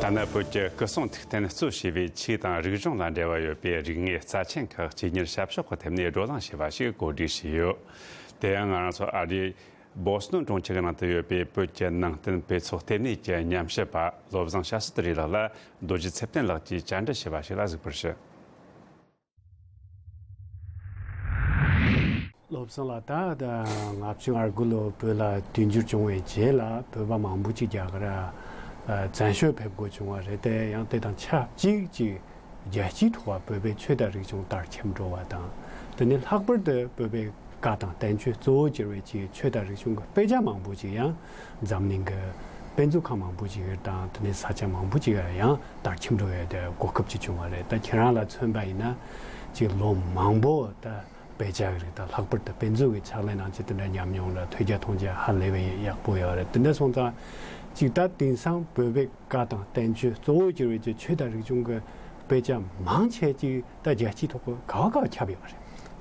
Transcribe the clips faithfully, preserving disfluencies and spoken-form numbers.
ཐ་ན་བོད་ཀྱི་སྐུ་སྲུང་ཐུགས་རྟེན་གཙོ་བྱས་པའི་ཆོས་དང་རིག་གཞུང་ལ་འབྲེལ་བ་ཡོད་པའི་རིག་གནས་རྩ་ཆེན་ཁག་ཆེད་གཉེར་ཞབས་ཞུ་ཁག་ཐེབས་ནས་བགྲོ་གླེང་བྱས་པ་ཞིག་གོ་སྒྲིག་བྱས་ཡོད། དེ་ཡང་ང་རང་ཚོ་ཨ་རིའི་བོ་སི་ཊོན་གྲོང་ཁྱེར་གྱི་ནང་དུ་ཡོད་པའི་བོད་ཀྱི་ནང་བསྟན་དཔེ་ཚོགས་ལྟེ་གནས་ཀྱི་ཉམས་ཞིབ་པ་བློ་བཟང་ཤཱ་སྟྲི་ལགས་ལ་རྡོ་རྗེ་ཚེ་བརྟན་ལགས་ཀྱིས་བཅར་འདྲི་བྱས་པ་ཞིག་ལ་གཟིགས་པར་ཞུ། བློ་བཟང་ལགས། ད་ལྔ་བཅུ་ང་དགུ་ལོ་བོད་ལ་དུས་འགྱུར་བྱུང་བའི་རྗེས་ལ་བོད་པ་མང་པོ་ཅིག་རྒྱ་གར་བཙན་བྱོལ་ཕེབས་དགོས་བྱུང་བ་རེད་དེ། ཡང་དེ་དང་ཆབས་ཅིག་ཅིག་རྒྱལ་སྤྱིའི་ཐོག་བོད་པའི་ཆོས་དང་རིག་གཞུང་དར་ཁྱབ་འགྲོ་བ་དང་། དེ་ནས་ལྷག་པར་དུ་བོད་པའི་བཀའ་དང་བསྟན་བཅོས་གཙོ་བོ་གྱུར་བའི་ཅིག་ཆོས་དང་རིག་གཞུང་གི་དཔེ་ཆ་མང་པོ་ཅིག་ཡང་འཛམ་གླིང་གི་དཔེ་མཛོད་ཁང་མང་པོ་ཅིག་དང་དེ་ནས་ས་ཆ་མང་པོ་ཅིག་ཡང་དར་ཁྱབ་འགྲོ་ཡོད་དེ་གོ་སྐབས་ཅིག་བྱུང་བ་རེད། ད་ཁྱེད་རང་ལ་མཚོན་པ་ཡིན་ན་ཅིག་ལོ་མང་པོ་ད་དཔེ་ཆ་གི་རིགས་དང་ལྷག་པར་དུ་དཔེ་མཛོད་ཀྱི་ཕྱག་ལས་གནང་ཆེད་དེ་འདྲ་ཉམས་མྱོང་ལ་ཐོས་རྒྱ་མཐོང་རྒྱ་ཧ་ལས་པའི་ཡག་པོ་ཡོད་རེད། དེ་འདྲ་སོང་ཙང་ཅིག་ད་དེང་སང་བོད་པའི་བཀའ་དང་བསྟན་བཅོས་གཙོ་བོ་གྱུར་བའི་ཅིག་ཆོས་དང་རིག་གཞུང་གི་དཔེ་ཆ་མང་ཆེ་ཅིག་ད་རྒྱལ་སྤྱིའི་ཐོག་གི་ག་བ་ག་བ་ཁྱབ་ཡོད་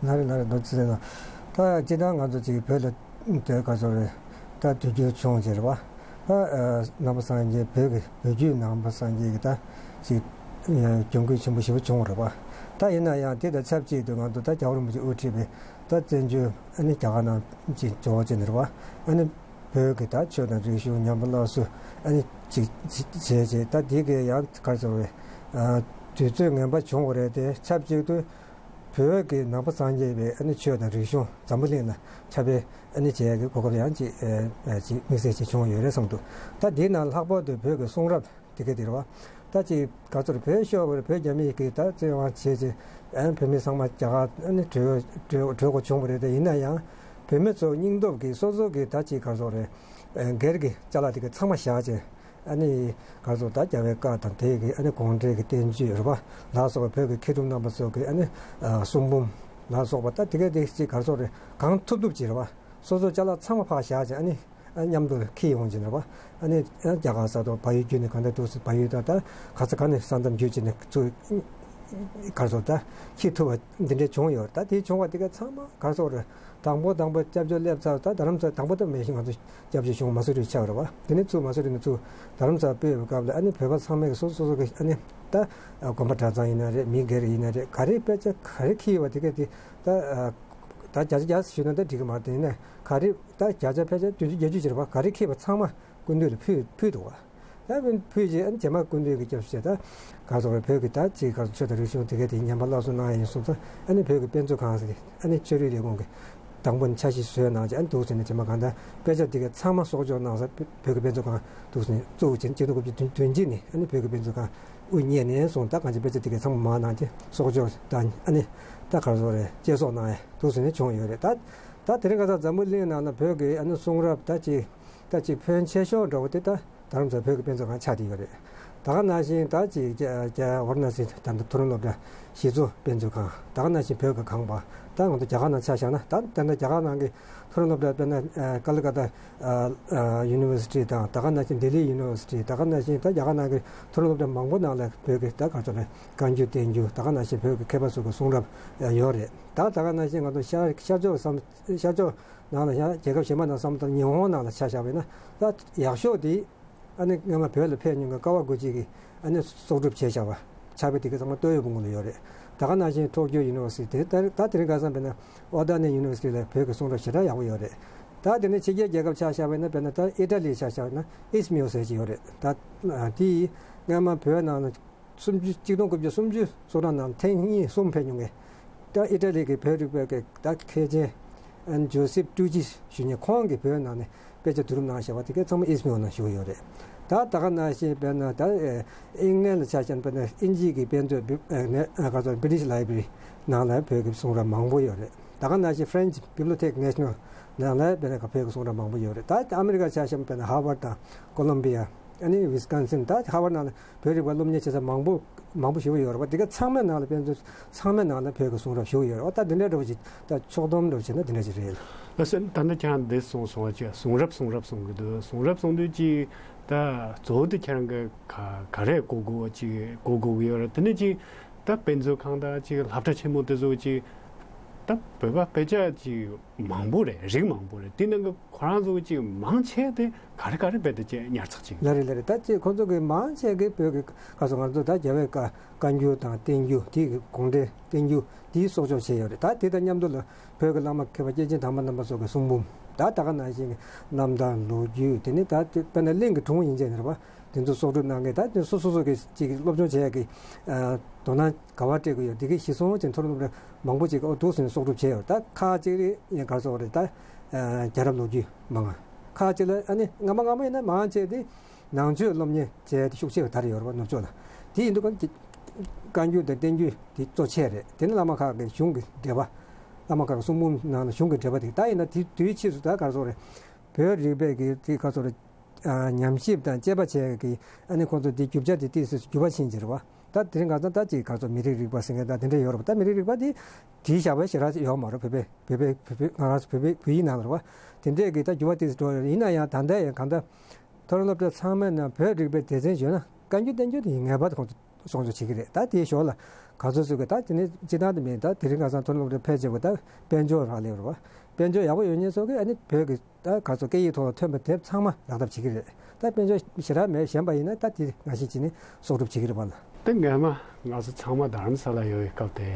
རེད། ལགས་རེད་ལགས་རེད། རྡོ་རྗེ་ལགས། ད་སྤྱིར་བཏང་ང་ཚོ་ཅིག་བོད་ལ་དེ་ག་ཚོད་རེད། ད་དུས་འགྱུར་བྱུང་ཟེར་བ། ད་ནང་པ་སངས་རྒྱས་བོད་ཀྱི་བོད་བརྒྱུད་ནང་པ་སངས་རྒྱས་ཀྱི་ད་ཅིག་གྱོང་གུད་ཆེན་པོ་ཞེ་པོ་བྱུང་བ་རེད་བ། ད་ཡིན་ན་ཡང་དེ་དང་ཆབས་ཅིག་ཏུ་ང་ཚོ་ད་རྒྱལ་བ་རིན་པོ་ཆེ་དབུ་ཁྲིད་པའི་ད་བཙན་བྱོལ་ཨ་ནི་རྒྱ་གར་ནང་ཅིག་འབྱོར་བ་བྱས་ནས་རེད་བ། ཨ་ནི་བོད་ཀྱི་ད་ཆོས་དང་རིག་གཞུང་ཉམས་པ་སླར་གསོ་ཨ་ནི་ཅིག་བྱས་བྱས་ད་དེ་གའི་ཡང་ག་རེ་ཟེར་བས། དུས་ཚོད་ངན་པ་བྱུང་བ་རེད་དེ། ཆབས་ཅིག་ཏུ་བོད་ཀྱི་ནང་པ་སངས་རྒྱས་པའི་ཨ་ནི་ཆོས་དང་རིག་གཞུང་འཛམ་བུ་གླིང་ལ་ཁྱབ་སྤེལ་ཨ་ནི་བྱེད་ཡག་གི་གོ་སྐབས་ཡང་ཅིག་ཨ་ཅིག་དམིགས་བསལ་ཅིག་བྱུང་ཡོད་རེད་བསམ་འདུག་ད་དེའི་ནང་ལྷག་པར་དུ་བོད་ཀྱི་གསུང་རབ་དེ་ག་དེ་རེད་བ། ད་ཅིག་ག་ཚོད་བོད་ཤོར་བ་རེད། བོད་རྒྱ་མིས་ཀྱིས་ད་བཙན་དབང་བྱས་ཅིག་ཨ་བོད་མི་ཚང་མ་རྒྱ་གར་ཨ་ནི་བྲོས་བྲོས་བྲོས་དགོས་བྱུང་བ་རེད་དེ། ཡིན་ན་ཡང་བོད་མི་ཚོ་སྙིང་སྟོབས་ཀྱིས་སོ་སོ་གི་ད་ཅིག་ག་ཚོད་རེད། སྒེར་གྱི་ཅ་ལག་དེ་ག་ཚང་མ་བཞག་ཅིག་ཨ་ནི་ག་ཚོད་ད་རྒྱལ་བའི་བཀའ་དང་དེ་གི་ཨ་ནི་དགོངས་འགྲེལ་གྱི་བསྟན་བཅོས་རེད་པ། ལ་སོགས་པ་བོད་ཀྱི་མཁས་གྲུབ་རྣམ་པ་ཚོ་གི་ཨ་ནི་གསུང་འབུམ་ལ་སོགས་པ་ད་དེ་ག་དེ་ཅིག་ག་ཚོད་རེད། གང་ཐུབ་ཐུབ་ཅིག་རེད་པ། སོ་སོ་ཅ་ལག་ཚང་མ་ཕར་བཞག་ཅིག་ཨ་ནི་ཨ་མཉམ་དུ་འཁྱེར་ཡོང་ཅིག་རེད་པ། ཨ་ནི་ཨ་རྒྱ་གར་ས་ཐོག་བལ་ཡུལ་བརྒྱུད་ནས་གང་ལྟར་འདུག་སེ་བལ་ཡུལ་དང་ད་ག་ས་ག་ནས་ས་མཚམས་བརྒྱུད་ཅིག་ནས་ཚུར་ག་ཚོད་ད་འཁྱེར་ཐུབ་པ་འདི་འདྲ་བྱུང་ཡོད། ད་དེ་བྱུང་བ་དེ་ག་ཚང་མ་ག་ཚོད་རེད། དང་པོ་དང་པོ་སྐྱབས་བཅོལ་སླེབས་ཚར། ད་རྡ་རམ་ས་དང་པོ་ད་མེད་ཤིང་ང་ཚོ་སྐྱབས་བཅོལ་བྱུང་མ་སུ་རི་ཆགས་རེད་བ། དེ་ནས་ཚུར་མ་སུ་རི་ནས་ཚུར་རྡ་རམ་ས་སྤོས་པའི་སྐབས་ལ་ཨ་ནི་བོད་པ་ཚང་མས་སོ་སོ་སོ་གི་ཨ་ནི་ད་དགོན་པ་གྲྭ་ཚང་ཡིན་ན་རེད། མི་སྒེར་ཡིན་ན་རེད། ག་རེ་དཔེ་ཆ་ག་རེ་འཁྱེར་ཡོད་པ་དེ་ག་དེ་ད་ད་བརྒྱ་ཆ་བརྒྱ་ཞུས་ན་ད་འགྲིག་གི་མ་རེད། དེ་ཡིན་ན་ག་རེ་ད་བརྒྱ་ཆ་ཕལ་ཆེར་བདུན་ཅུ་བརྒྱད་ཅུ་ཅིག་རེད་བ། ག་རེ་འཁྱེར་པ་ཚང་མ་སྐུ་མདུན་ལ་ཕུལ་ཕུལ་འདུག་བ། ད་ཕུལ་རྗེས་ཨ་ནི་རྗེས་མ་སྐུ་མདུན་གྱི་སྐྱབས་སུ་མཆི། ད་ག་ཚོད་རེད། བོད་ཀྱི་ད་ཅིག་ག་ཚོད་ཆོས་དང་རིག་གཞུང་དེ་ག་དེ་ཉམས་པ་སླར་གསོ་གནང་ཡ་ཡིན་སོང་ཙང་ཨ་ནི་བོད་ཀྱི་དཔེ་མཛོད་ཁང་ཟེར་ཨ་ནི་ཕྱི་དྲིལ་ལས་ཁུངས་ཀྱི་དང་པོ་ནས་འཆར་གཞི་བཟོས་གནང་རྗེས་ཨ་ནི་འདུག་ཟེར་ནས་རྗེས་མ་གང་ལྟར་དཔེ་ཆ་དེ་ག་ཚང་མ་གསོག་འཇོག་གནང་ས་བོད་ཀྱི་དཔེ་མཛོད་ཁང་འདུག་ཟེར་ནས་བཙུགས་བྱས་ཆིག་སྟོང་དགུ་བརྒྱ་བདུན་ཅུ་ནས་ཨ་ནི་བོད་ཀྱི་དཔེ་མཛོད་ཁང་དབུ་བརྙེས་ནས་བཟུང་ད་གང་ཅི་དཔེ་ཆ་དེ་ག་ཚང་མ་མར་གནང་རྗེས་གསོག་འཇོག་དང་ཨ་ནི་ད་ག་ཚོད་རེད། བསྐྱར་གསོ་གནང་ཡ་འདུག་ཟེར་ནས་བྱུང་ཡོད་རེད། ད་ད་དེ་རིང་ཁ་སང་འཛམ་བུ་གླིང་ནང་ན་བོད་ཀྱི་ཨ་ནི་གསུང་རབ་ད་ཅིག་ད་ཅིག་ཕོན་ཆེ་ཤོས་འདྲ་བོ་དེ་ད་རྡ་རམ་ས་ལ་བོད་ཀྱི་དཔེ་མཛོད་ཁང་ཆགས་བསྡད་ཡོད་རེད། ད་ག་ནང་བཞིན་ད་ཅིག་རྒྱ་རྒྱ་ཝཱ་ར་ཎ་སི་ད་ལྟ་མཐོ་རིམ་སློབ་གྲྭ་གཞི་གཙོ་དཔེ་མཛོད་ཁང་། ད་ག་ནང་བཞིན་བོད་ཀྱི་ཁང་པ། ད་ང་ཚོ་རྒྱ་གར་ནང་ཆ་བཞག་ན་ད་ད་ལྟ་རྒྱ་གར་ནང་གི་མཐོ་རིམ་སློབ་གྲྭ་དཔེར་ན་ཀ་ལི་ཀ་ཏ་ཡུ་ནི་ཝར་སི་ཊི་དང་ད་ག་ནང་བཞིན་ལྡི་ལི་ཡུ་ནི་ཝར་སི་ཊི། ད་ག་ནང་བཞིན་ད་རྒྱ་གར་ནང་གི་མཐོ་རིམ་སློབ་གྲྭ་མང་པོ་ནང་ལ་བོད་ཀྱི་ད་ག་ཚོད་རེད། བཀའ་འགྱུར་བསྟན་འགྱུར། ད་ག་ནང་བཞིན་བོད་ཀྱི་མཁས་པ་ཚོ་གི་གསུང་རབ་ཡོད་རེད། ད་ད་ག་ནང་བཞིན་ང་ཚོ་ཤར་ཤར་ཕྱོགས་སམ་ཤར་ཕྱོགས་ནང་ལ་ཡང་རྒྱལ་ཁབ་གཞན་པ་ནང་བསམ་བློ་བཏང་ཉི་ཧོང་ནང་ལ་ཆ་བཞག་པ་ཡིན་ན་ད་ཡག་ཤོས་དེ་ཨ་ནི་སྔོན་མ་བོད་ལ་ཕེབས་མྱོང་མཁན་ཀ་ཝ་གུ་ཅི་གིས་ཨ་ནི་གསོག་སྒྲུབ་བྱས་བཞག་པ་ཕྱག་དཔེ་དེ་ག་ཚང་མ་ཏོ་ཡོ་བོན་གུང་ལ་ཡོད་རེད། ད་ག་ནང་བཞིན་ཊོ་ཀྱོ་ཡུ་ནི་ཝར་སི་ཊི་དེ་ད་དེ་རིང་ཁ་སང་དཔེར་ན་ཨོ་ཏ་ནི་ཡུ་ནི་ཝར་སི་ཊི་ལ་བོད་ཀྱི་གསུང་རབ་ཞེ་དྲག་ཡག་པོ་ཡོད་རེད། ད་དེ་ནས་ཕྱི་རྒྱལ་རྒྱལ་ཁབ་ཆ་བཞག་པ་ཡིན་ན་དཔེར་ན་ད་ཨི་ཊ་ལི་ཆ་བཞག་པ་ཡིན་ན་ཨིས་མིའོ་ཟེར་གྱི་ཡོད་རེད། ད་དེ་ཡིས་སྔོན་མ་བོད་ནང་ལ་སུམ་ཅུ་གཅིག་སྟོང་དགུ་བརྒྱ་སུམ་ཅུ་སོ་གྲངས་ནང་ཐེངས་གཉིས་གསུམ་ཕེབས་མྱོང་མཁན་ད་ཨི་ཊ་ལི་གི་བོད་རིག་པའི་གི་ད་མཁས་ཅན་ཨན་ཇོ་སེབ་ཀྲུ་ཅི་ཞུ་མཁན་ཁོང་གིས་བོད་ནང་ནས་དཔེ་ཆ་བསྡུ་རུབ་གནང་བཞག་པ་དེ་གའི་ཚང་མ་ཨིས་མིའོ་ནང་བཞུགས་ཡོད་རེད། ད་ད་ག་ནང་བཞིན་དཔེར་ན་ད་ཨིང་ལན་ལ་ཆ་བཞག་ན་དཔེར་ན་དབྱིན་ཇི་གི་དཔེ་མཛོད་ནས་ག་ཚོད་British Library་ནང་ལ་བོད་ཀྱི་གསུང་རབ་མང་པོ་ཡོད་རེད། ད་ག་ནང་བཞིན་French Bibliothèque Nationale་ནང་ལ་དཔེར་ན་བོད་ཀྱི་གསུང་རབ་མང་པོ་ཡོད་རེད། ད་ཨ་མི་རི་ཀ་ཆ་བཞག་ན་དཔེར་ན་Harvard་དང་Columbia་ཨ་ནི་Wisconsin་ད་Harvard་ནང་ལ་བོད་རིག་པ་སློབ་གཉེར་བྱེད་ས་མང་པོ་མང་པོ་ཞེ་པོ་ཡོད་རེད་བ། དེ་ག་ཚང་མའི་ནང་ལ་དཔེ་མཛོད་ཚང་མའི་ནང་ལ་བོད་ཀྱི་གསུང་རབ་ཞེ་པོ་ཡོད་རེད་བ། ད་འདི་འདྲ་འདྲ་བོ་ཞིག་ད་ཕྱོགས་བསྡོམས་འདྲ་བོ་བྱས་ན་འདི་འདྲ་ཞིག་རེད། ལགས་སོ། ད་ནི་ཁྱེད་རང་འདི་གསུངས་སོང་བ་ཅིག་གསུང་རབ་གསུང་རབ་གསུང་གི་འདུག་གསུང་རབ་གསུང་དུས་ཅིག་ད་གཙོ་བོ་དེ་ཁྱེད་རང་གི་ག་ག་རེ་གོ་དགོས་པ་ཅིག་གོ་དགོས་ཀྱི་ཡོད་རེད། དེ་ནས་ཅིག་ད་དཔེ་མཛོད་ཁང་དང་ཅིག་སློབ་གྲྭ་ཆེན་མོ་དེ་ཚོ་ཅིག་ ད་བོད་པ་དཔེ་ཆ་ཅིག་མང་པོ་རེད། རིགས་མང་པོ་རེད། དེ་ནང་གི་ཁོ་རང་ཚོ་ཅིག་མང་ཆེ་དེ་ག་རེ་ག་རེ་རྦད་དེ་ཅིག་ཉར་ཚགས་བྱེད། ལགས་རེད། ལགས་རེད། ད་ཅིག་ཁོང་ཚོ་གི་མང་ཆེ་གི་བོད་ཀྱི་ག་ཚོད་ང་ཚོ་ད་རྒྱལ་བའི་བཀའ་བཀའ་འགྱུར་དང་བསྟན་འགྱུར་དེ་གི་དགོངས་འགྲེལ་བསྟན་འགྱུར་དེའི་གསོག་འཇོག་བྱས་ཡོད་རེད། ད་དེ་དང་མཉམ་དུ་ལ་བོད་ཀྱི་བླ་མ་མཁས་པ་སྐྱེས་ཆེན་དམ་པ་རྣམ་པ་ཚོ་གི་གསུང་འབུམ། ད་ད་ག་ནང་བཞིན་གྱི་རྣམ་ཐར་ལོ་རྒྱུས། དེ་ནི་ད་དཔེར་ན་གླིང་གི་དྲུང་ཡིན་ཅེས་ནི་རེད་པ། དེ་ཚོ་གསོག་སྒྲུབ་གནང་མཁན། ད་དེ་སོ་སོ་སོ་གི་ཅིག་སློབ་སྦྱོང་བྱེད་ཡག་གི་ཨ་དོ་སྣང་ག་པར་སྤྲད་དགོས་ཡོད། དེ་གི་གཞི་བཟུང་ཅན་མཐོ་རིམ་སློབ་གྲྭ་མང་པོ་ཅིག་ཨོ་འདུག་སེ་གསོག་སྒྲུབ་བྱས་ཡོད། ད་ཁག་ཅིག་རེད་ཡིན་ག་སོགས་རེད། ད་ཨ་རྒྱལ་རབས་ལོ་རྒྱུས་མང་ང་། ཁག་ཅིག་ལ་ཨ་ནི་སྔ་མ་སྔ་མ་ཡིན་ན་མང་ཆེ་དེ་ནང་ཆོས་སློབ་གཉེར་བྱས་ཏེ་ཤུགས་ཆེ་བ་དར་ཡོད་རེད་པ། ནུབ་ཕྱོགས་ལ། དེ་ཡིན་དུས་ཀྱང་བཀའ་འགྱུར་དང་བསྟན་འགྱུར་དེ་གཙོ་ཆེ་རེད། དེ་ནི་བླ་མ་ཁག་གི་གཞུང་གི་འགྲེལ་པ། བླ་མ་ཁག་གི་གསུང་འབུམ་ནང་ལ་གཞུང་གི་འགྲེལ་པ་དེ། ད་ཡིན་ན་དེ་དུས་ཕྱིས་སུ་ད་ག་སོགས་རེད། བོད་རིག་པའི་གི་དེ་ག་སོགས་རེད། ཨ་ཉམས་ཞིབ་དང་དཔྱད་པ་བྱས་ཀྱི་ཨ་ནི་ཁོང་ཚོ་དེ་རྒྱུ་ཆ་དེ་ཏོག་ཙམ་འགྱུར་བ་ཕྱིན་ཅིག་རེད་པ། ད་དེ་རིང་ཁ་སང་ད་ཅིག་ག་ཚོད་མི་རིགས་རིག་པ་ཟེར་མཁན་ད་དེ་འདྲ་ཡོད་རེད་པ། ད་མི་རིགས་རིག་པ་དེ་བྲིས་བཞག་པའི་ཞེ་དྲག་ཡོད་མ་རེད། བོད་པའི་བོད་པའི་བོད་པའི་ང་རང་ཚོ་བོད་པའི་བོད་ཡིག་ནང་ལ་རེད་པ། དེ་འདྲས་ཀྱི་ད་འགྱུར་བ་ཏོག་ཙམ་འགྲོ་ཡོད་རེད། ཡིན་ན་ཡང་ད་ལྟ་ཡང་གང་ལྟར་མཐོ་རིམ་སློབ་གྲྭ་ཚང་མའི་ནང་བོད་རིག་པའི་སྡེ་ཚན་བརྗོད་ན་བཀའ་འགྱུར་བསྟན་འགྱུར་དེ་ངེས་པར་དུ་ཁོང་ཚོ་གསོག་འཇོག་བྱེད་ཀྱི་རེད། ད་དེའི་ཞོར་ལ་ག་ཚོད་ཚོད་ཀྱི་ད་དེ་ནི་སྤྱི་བཏང་དུ་མིན། ད་དེ་རིང་ཁ་སང་མཐོ་རིམ་སློབ་གྲྭ་ཕལ་ཆེ་བ་ད་དཔལ་འབྱོར་རག་ལས་རེད་པ། དཔལ་འབྱོར་ཡག་པོ་ཡོད་མཁན་ཚོ་གིས་ཨ་ནི་བོད་ཀྱི་ད་ག་ཚོད་སྐད་ཡིག་ཐོག་ལ་ཐོན་པ་དེ་ཚང་མ་ལག་བསྟར་བྱེད་ཀྱི་རེད། ད་དཔལ་འབྱོར་ཞེ་དྲག་མེད་གཞན་པ་ཡིན་ན་ད་དེ་ང་ཞིག་བྱས་ནས་གསོག་སྒྲུབ་བྱེད་ཀྱི་རེད་པ་ལ། དེ་སྔོན་མ་ང་ཚོ་ཚང་མ་དྷ་རམ་ས་ལ་ཡོད་པའི་སྐབས་དེ།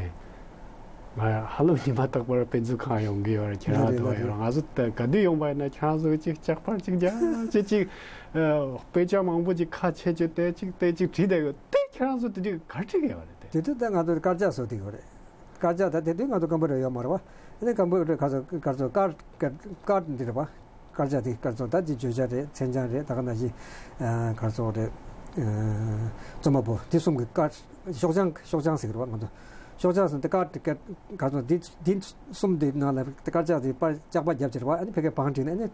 ང་ཧ་ལམ་ཉི་མ་རྟག་པར་དཔེ་མཛོད་ཁང་ཡོང་གི་ཡོད་རེད། ཁྱེད་རང་ལ་རེད་ལ་དུ་ཡོད་རེད། ང་ཚོ་ད་ག་དུས་ཡོང་པ་ཡིན་ན་ཁྱེད་རང་ཚོ་གཅིག་ལྕགས་ཕར་གཅིག་རྒྱབ་བྱས་གཅིག་ཨ་དཔེ་ཆ་མང་པོ་གཅིག་ཁ་ཕྱེ་བྱས་དེ་གཅིག་དེ་གཅིག་བྲིས་བསྡད་ཡོད། དེ་ཁྱེད་རང་ཚོ་དེ་དུས་ག་རེ་བྲིས་ཀྱི་ཡོད་རེད་དེ། དེ་དུས་ད་ང་ཚོ་དཀར་ཆག་བཟོ་བསྡད་ཡོད་རེད། དཀར་ཆག་ད་དེ་དུས་ང་ཚོ་ཀམ་པུ་ཊར་ཡོད་མ་རེད་པ། ཨ་ནི་ཀམ་པུ་ཊར་ག་ཚོད་ག་ཚོད་དཀར་དཀར་དཀར་འདི་རེད་པ། དཀར་ཆག་དེ་དཀར་ཚོགས་ད་དེ་བརྗོད་བྱ་རེད། མཚན་བྱང་རེད། ད་ག་ནང་བཞིན་ཨ་ག་ཚོད་རེད། ཨ་རྩོམ་པ་པོ་དེ་གསུམ་གྱི་དཀར་ཤོག་བྱང་ཤོག་བྱང་ཟེར་གི་རེད་པ། ང་ཚོ་ཤོག་བྱང་ཟེར་དེ་དཀར་དེ་དཀར་ག་ཚོད་དེ་དེ་གསུམ་དེ་ནང་ལ་དེ་དཀར་ཆག་དེ་པར་ལྕགས་པར་བརྒྱབ་བྱས་རེད་པ། ཨ་ནི་ཕ་གིར་བང་བསྒྲིགས་ནས་ཨ་ནི་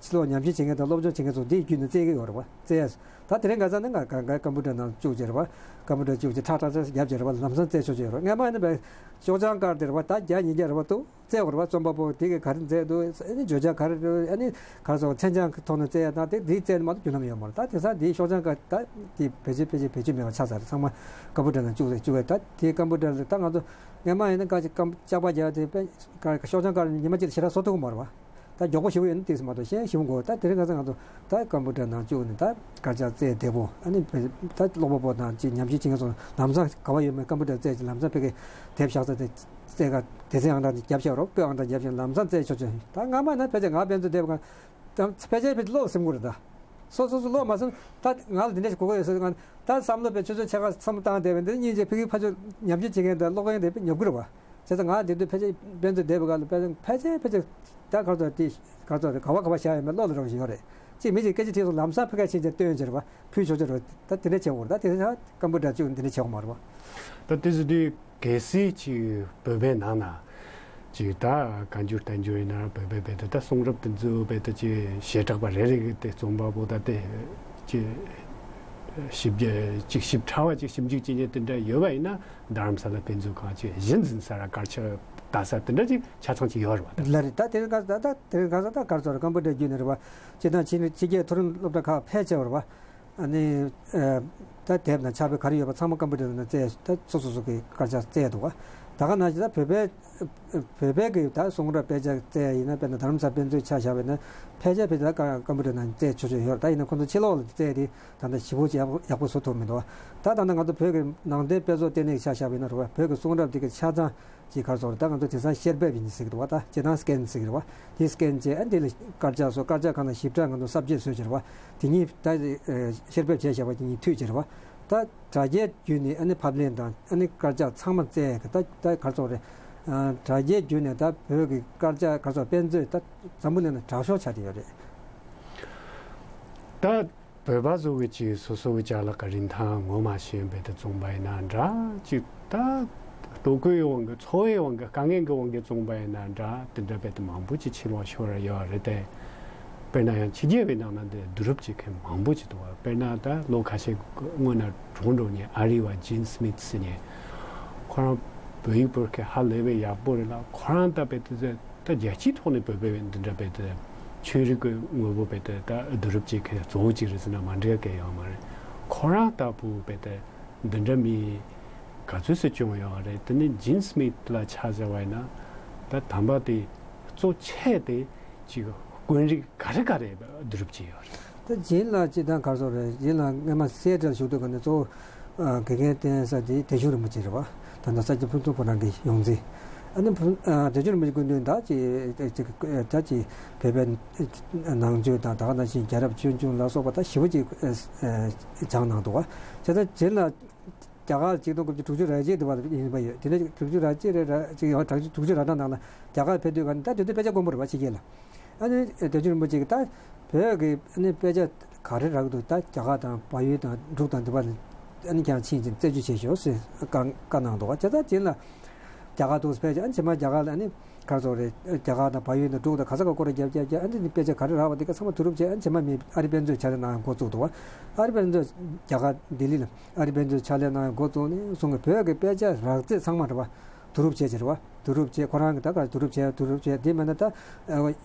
ཕྱི་ལོགས་ཉམས་ཞིབ་བྱེད་མཁན་དང་སློབ་སྦྱོང་བྱེད་མཁན་ཚོ་དེ་བརྒྱུད་ནས་བཙལ་གི་ཡོད་རེད་པ། བཙལ་ཡ། ད་དེ་རིང་ཁ་སང་ནི་ང་ང་ང་ཀམ་པུ་ཊར་ནང་བཅུག་བྱས་རེད་པ། ཀམ་པུ་ཊར་བཅུག་བྱས་ཁྲག་ཁྲག་ཁྲག་བརྒྱབ་བྱས་རེད་པ། ལམ་སང་བཙལ་ཆོག་ཆོག་ཡོད་རེད། སྔ་མ་ནི་བས་ཤོག་བྱང་དཀར་དེ་རེད་པ། ད་བརྒྱ་ཉིས་བརྒྱ་རེད་པ་འདུག་བཙལ་དགོས་རེད་པ། རྩོམ་པ་པོ་དེ་གིས་ག་རེ་མཛད་འདུག་ཨ་ནི་བརྗོད་བྱ་ག་རེ་འདུག་ཨ་ནི་ག་རེ་ཟེར་མཚན་བྱང་གི་ཐོག་ནས་བཙལ་ཡ་དང་དེ་དེའི་བཙལ་ནས་མ་གཏོགས་རྒྱུན་ལམ་ཡོད་མ་རེད། ད་དེང་སང་དེའི་ཤོག་བྱང་དཀར་ད་དེ་བེད་སྤྱོད་ཕལ་ཆེར་བེད་སྤྱོད་མེད་པ་ཆགས་ཚར་རེད། ཚང་མ་ཀམ་པུ་ཊར་ནང་བཅུག་རེད། བཅུག་རེད། ད་དེ་ཀམ་པུ་ཊར་ལ་ད་ང་ཚོ་སྔ་མ་ཡིན་ན་ག་ཅིག་ཀམ་ལྕགས་པར་རྒྱག་དེ་དཔེ་ག་ཤོག་བྱང་དཀར་ཉི་མ་གཅིག་ལ་ཞེ་དྲག་བཟོ་ཐུབ་ཀྱི་མ་རེད་པ། ད་མགྱོགས་པོ་ཞེ་པོ་ཡོད་ན་ཏོག་ཙམ་མ་གཏོགས་གཞན་ཞེ་པོ་འགོར། ད་དེ་རིང་ཁ་སང་ང་ཚོ་ད་ཀམ་པུ་ཊར་ནང་བཅུག་ནས་ད་དཀར་ཆག་བཙལ་བདེ་པོ། ཨ་ནི་བེད་ད་ཀློག་པ་པོ་དང་ཅིག་ཉམས་ཞིབ་བྱེད་མཁན་ཚོ་ལམ་སང་ག་པར་ཡོད་མེད་ཀམ་པུ་ཊར་བཙལ་ཅིག་ལམ་སང་ཕ་གིར་དེབ་བཞག་ས་དེ་བཙལ་ག་སྡེ་ཚན་ཨང་གྲངས་ཅིག་བརྒྱབ་བཞག་རོགས། པོད་ཨང་གྲངས་བརྒྱབ་བཞག་ལམ་སང་བཙལ་ཆོག་ཆོག་ད་སྔ་མ་ཡིན་ན་ཕལ་ཆེར་ང་དཔེ་མཛོད་བསྡད་པ་གང་ད་ཕལ་ཆེར་ཕལ་ཆེར་ཀློག་ཟིན་དགོས་རེད། ད་སོ་སོ་སོ་ཀློག་མ་ཟིན། ད་ང་ལ་འདི་འདྲ་ཞིག་གོ་གི་ཡོད་ཟེར་གང་ད་བསམ་བློ་དཔེ་ཆུ་ཚོད་ཕྱེད་ཀ་མཚམས་བཏང་བསྡད་པ་འདི་སྙིང་རྗེ། ཕ་གིར་ཕར་ཕྱོགས་ཉམས་ཞིབ་བྱེད་མཁན་དང་ཀློག་མཁན་དེ་དཔེ་ཉོབ་ཀྱི་རེད་པ། བྱས་ཙང་ང་འདི་དུས་ཕལ་ཆེར་དཔེ་མཛོད་བསྡད་པའི་སྒང་ལ་དཔེ་ཕལ་ཆེར་ཕལ་ཆེར་ད་ག་ཚོད་དེ་ག་ཚོད་རེད། ག་བ་ག་བ་བཞག་ཡོད་མེད་ཀློག་ལ་རག་བཞིན་ཡོད་རེད། གཅིག་མི་གཅིག་སྐད་ཆ་དྲིས་སོང་། ལམ་སང་ཕ་གིར་ཕྱིན་བྱས་སྟོན་བྱས་རེད་པ། ཕུལ་ཆོག་ཆོག་རེད། ད་དེ་ཚོ་ཀམ་པུ་ཊར་བཅུག་འདི་འདྲ་བྱེད་དགོས་མ་རེད་པ། ད་དེ་ཚོ་དུས་གལ་སྲིད་ཅིག་བོད་པའི་ནང་ན་ཅིག་ད་བཀའ་འགྱུར་བསྟན་འགྱུར་ཡིན་ན་ར་བོད་པའི་བོད་དུ་ད་གསུང་རབ་དེ་ཚོ་བོད་དུ་ཅིག་བྱེ་བྲག་པ་རེ་རེ་གི་དེ་རྩོམ་པ་པོ་ད་དེ་ཅིག་ཞིབ་རྒྱ་ཅིག་ཞིབ་ཕྲ་བ་ཅིག་ཞིབ་འཇུག་བྱེད་མཁན་དེ་འདྲ་ཡོད་པ་ཡིན་ན། རྡ་རམ་ས་ལ་དཔེ་མཛོད་ཁང་ཅིག་གཞི་འཛིན་ས་ར་དཀར་ཆག་ལྟ་ས་དེ་འདྲ་ཅིག་ཆ་ཚང་ཅིག་ཡོད་རེད་པ། ད་ལ་རེད། ད་དེ་རིང་ཁ་ད་ད་དེ་རིང་ཁ་ས་ད་ག་རེ་ཟེར་རེད། ཀམ་པུ་ཊར་བརྒྱུད་ནས་རེད་པ། སྤྱིར་བཏང་ཕྱི་ཕྱི་རྒྱལ་མཐོ་རིམ་སློབ་གྲྭ་ཁག་ཕལ་ཆེ་བ་རེད་པ། ཨ་ནི་ཨ་ད་དེབ་དང་ཕྱག་དཔེ་ག་རེ་ཡོད་པ་ཚང་མ་ཀམ་པུ་ཊར་ནང་བཙལ། ད་སོ་སོ་སོ་གི་དཀར་ཆག་བཙལ་འདུག་ག་ད་ག་ནང་བཞིན་ད་བོད་པའི་བོད་པའི་གི་ད་གསུང་རབ་དཔེ་ཆ་བཙལ་ཡ་ཡིན་ན། དཔེར་ན་རྡ་རམ་ས་ལ་དཔེ་མཛོད་ཆ་བཞག་པ་ཡིན་ན་ཕལ་ཆེར་ཕལ་ཆེར་ད་ཀམ་པུ་ཊར་ནང་བཙལ་ཆོག་ཆོག་ཡོད་རེད། ད་ཡིན་ན་ཁོང་ཚོ་ཕྱི་ལོགས་ལ་བཙལ་ཏེ་ད་ལྟ་ཞིབ་པོ་ཅིག་ཡག་པོ་ཡག་པོ་བཟོ་ཐུབ་མི་འདུག་ད་ད་ལྟ་ང་ཚོ་བོད་ཀྱི་ནང་བསྟན་དཔེ་མཛོད་ལྟེ་གནས་ཆ་བཞག་པ་ཡིན་ན་རེད་པ། བོད་ཀྱི་གསུང་རབ་དེ་གི་ཆ་ཚང་ཅིག་ག་རེ་ཟེར་རེད། ད་ང་ཚོ་དེང་སང་བཤེར་འབེབས་ཡིན་ཟེར་གི་འདུག་བ། ད་སྤྱིར་བཏང་སི་ཀེན་ཟེར་གི་རེད་བ། དེ་སི་ཀེན་བྱས། ཨ་དེ་ལ་དཀར་ཆག་བཟོ། དཀར་ཆག་སྒང་ལ་ཞིབ་ཕྲ་ང་ཚོ་གསར་བརྗེ་བཟོས་བྱས་རེད་བ། དེ་གཉིས་ད་ཨ་བཤེར་འབེབས་བྱས་བཞག་པ་དེ་གཉིས་མཐུད་བྱས་རེད་བ། ད་དྲ་རྒྱའི་བརྒྱུད་ནས་ཨ་ནི་ཕབ་ལེན་དང་ཨ་ནི་དཀར་ཆག་ཚང་མ་བཙལ་གི་ད་ད་ག་རེ་ཟེར་རེད། ཨ་དྲ་རྒྱའི་བརྒྱུད་ནས་ད་བོད་ཀྱི་དཀར་ཆག་ག་རེ་ཟེར་དཔེ་མཛོད་ད་འཛམ་བུ་གླིང་ལ་གྲགས་ཤོས་ཆགས་བསྡད་ཡོད་རེད། ད་བོད་པ་ཚོ་གི་ཅིག་སོ་སོ་གི་ཅ་ལག་གི་རིན་ཐང་ངོ་མ་ཤེས་པའི་དེ་བཙོང་པ་ཡིན་ན་འདྲ། ཅིག་ད་ལྟོ་གོས་ཡི་དབང་གིས་འཚོ་བའི་དབང་གིས་དཀའ་ངལ་གྱི་དབང་གིས་བཙོང་པ་ཡིན་ན་འདྲ། དེ་འདྲ་བས་དེ་མང་པོ་ཅིག་ཕྱི་ལོགས་ཤོར་ཡོད་རེད་དེ། དཔེར་ན་ཡང་ཕྱི་རྒྱལ་བའི་ནང་ན་འདི་བསྡུ་རུབ་བྱེད་མཁན་མང་པོ་ཅིག་འདུག་བ། དཔེར་ན་ད་ལོ་ཁ་ཤས་སྔོན་ན་གྲོངས་འགྲོ་མཁན་ཨ་རི་བ་ཇིན་སྨིད་ཟེར་མཁན། ཁོ་རང་བོད་ཡིག་བོར་མཁན་ཧ་ལས་པའི་ཡག་པོ་རེད་ལ། ཁོ་རང་ད་བས་དེ་ད་རྒྱལ་སྤྱིའི་ཐོག་ནས་བོད་པའི་འདི་འདྲ་བས་དེ་ཆོས་རིག་གི་ངོ་བོ་བས་དེ་ད་བསྡུ་རུབ་བྱེད་མཁན་གཙོ་བོ་གཅིག་རེད་ཟེར་ན་མ་འགྲིག་གི་ཡོད་མ་རེད། ཁོ་རང་ལྟ་བུ་བས་དེ་འདི་འདྲ་མི་ག་ཚོད་སུ་བྱུང་ཡོད་རེད། དེ་ནི་ཇིན་སྨིད་ལ་ཆ་བཞག་པ་ཡིན་ན་ ད་དམ་པ་དེ་གཙོ་ཆེ་དེ་ཅིག་དཔོན་རིགས་ག་རེ་ག་རེ་བསྡུ་རུབ་བྱས་ཡོད་རེད། ད་རྗེས་ལ་སྤྱི་བཏང་ག་རེ་ཟེར་རེད། རྗེས་ལ་སྔོན་མ་སེ་ཊལ་བཞུགས་དུས་ག་ནས་གཙོ་བོ་ཨ་དགེ་རྒན་བསྟེན་ས་དེ་བདེ་མཆོག་རིན་པོ་ཆེ་རེད་བ། ད་ལྟ་ས་སྐྱ་ཕུན་ཚོགས་ཁོ་རང་གི་ཡོངས་འཛིན། ཨ་ནི་ཕུན་ཨ་བདེ་མཆོག་རིན་པོ་ཆེ་སྐུ་མདུན་ད་ཅི་ཅི་ད་ཅི་བོད་པའི་ནང་ཆོས་དང་ད་ག་ནང་བཞིན་རྒྱལ་རབས་ཆོས་འབྱུང་ལ་སོགས་པ་ད་ཞེ་པོ་ཅིག་ཨ་ཨ་སྦྱངས་གནང་འདུག་བ། བྱས་ཙང་རྗེས་ལ་རྒྱ་གར་ཆིག་སྟོང་དགུ་བརྒྱ་དྲུག་ཅུ་རེ་གཅིག་དུ་བར་ཡིན་པ་ཡོད། དེ་ནས་དྲུག་ཅུ་རེ་གཅིག་རེ་རེ་གཅིག་ཡང་དྲུག་ཅུ་དྲུག་ཅུ་རེ་གྲངས་ནང་ལ་རྒྱ་གར་ཕེབས་དུས་ག་ནས་ད་དེ་དུས་དཔེ་ཆ་དཀོན་པོ་རེད་བ། ཕྱི་རྒྱལ་ལ། ཨ་ནི་བདེ་མཆོག་རིན་པོ་ཆེ་གིས་ད་བོད་ཀྱི་ཨ་ནི་དཔེ་ཆ་ག་རེ་རག་འདུག་ད་རྒྱ་གར་དང་བལ་ཡུལ་དང་འབྲུག་དང་འདི་པ་ཨ་ནི་ཀྱང་ཕྱིན་ཅིང་རྩད་གཅོད་བྱེད་ཤོག་ཟེར་བཀའ་བཀའ་གནང་འདུག་བ། བྱས་ཙང་རྗེས་ལ་རྒྱ་གར་དུ་ཕེབས་ཀྱང་ཨ་ནི་རྗེས་མ་རྒྱ་གར་ལ་ཨ་ནི་ག་རེ་ཟེར་རེད། རྒྱ་གར་དང་བལ་ཡུལ་དང་འབྲུག་དང་ག་ས་ག་སྐོར་ར་བརྒྱབ་བརྒྱབ་བརྒྱབ་ཨ་ནི་དཔེ་ཆ་ག་རེ་རག་པ་དེ་ག་ཚང་མ་བསྡུ་རུབ་བྱས། ཨ་ནི་རྗེས་མ་མི་ཨ་རི་དཔེ་མཛོད་ཕྱག་ལས་གནང་ཡང་འགོ་བཙུགས་འདུག་བ། ཨ་རི་དཔེ་མཛོད་རྒྱ་གར་ལྡི་ལི་ལ་ཨ་རི་དཔེ་མཛོད་ཕྱག་ལས་གནང་ཡང་འགོ་བཙུགས་ནས་བཟུང་གི་བོད་ཀྱི་དཔེ་ཆ་རག་རྩལ་ཚང་མ་རེད་བ། བསྡུ་རུབ་བྱས་བྱས་རེད་བ། བསྡུ་རུབ་བྱས་ཁོ་རང་གིས་ད་ག་བསྡུ་རུབ་བྱས་བསྡུ་རུབ་བྱས་དེ་མིན་ན་ད་ཨ་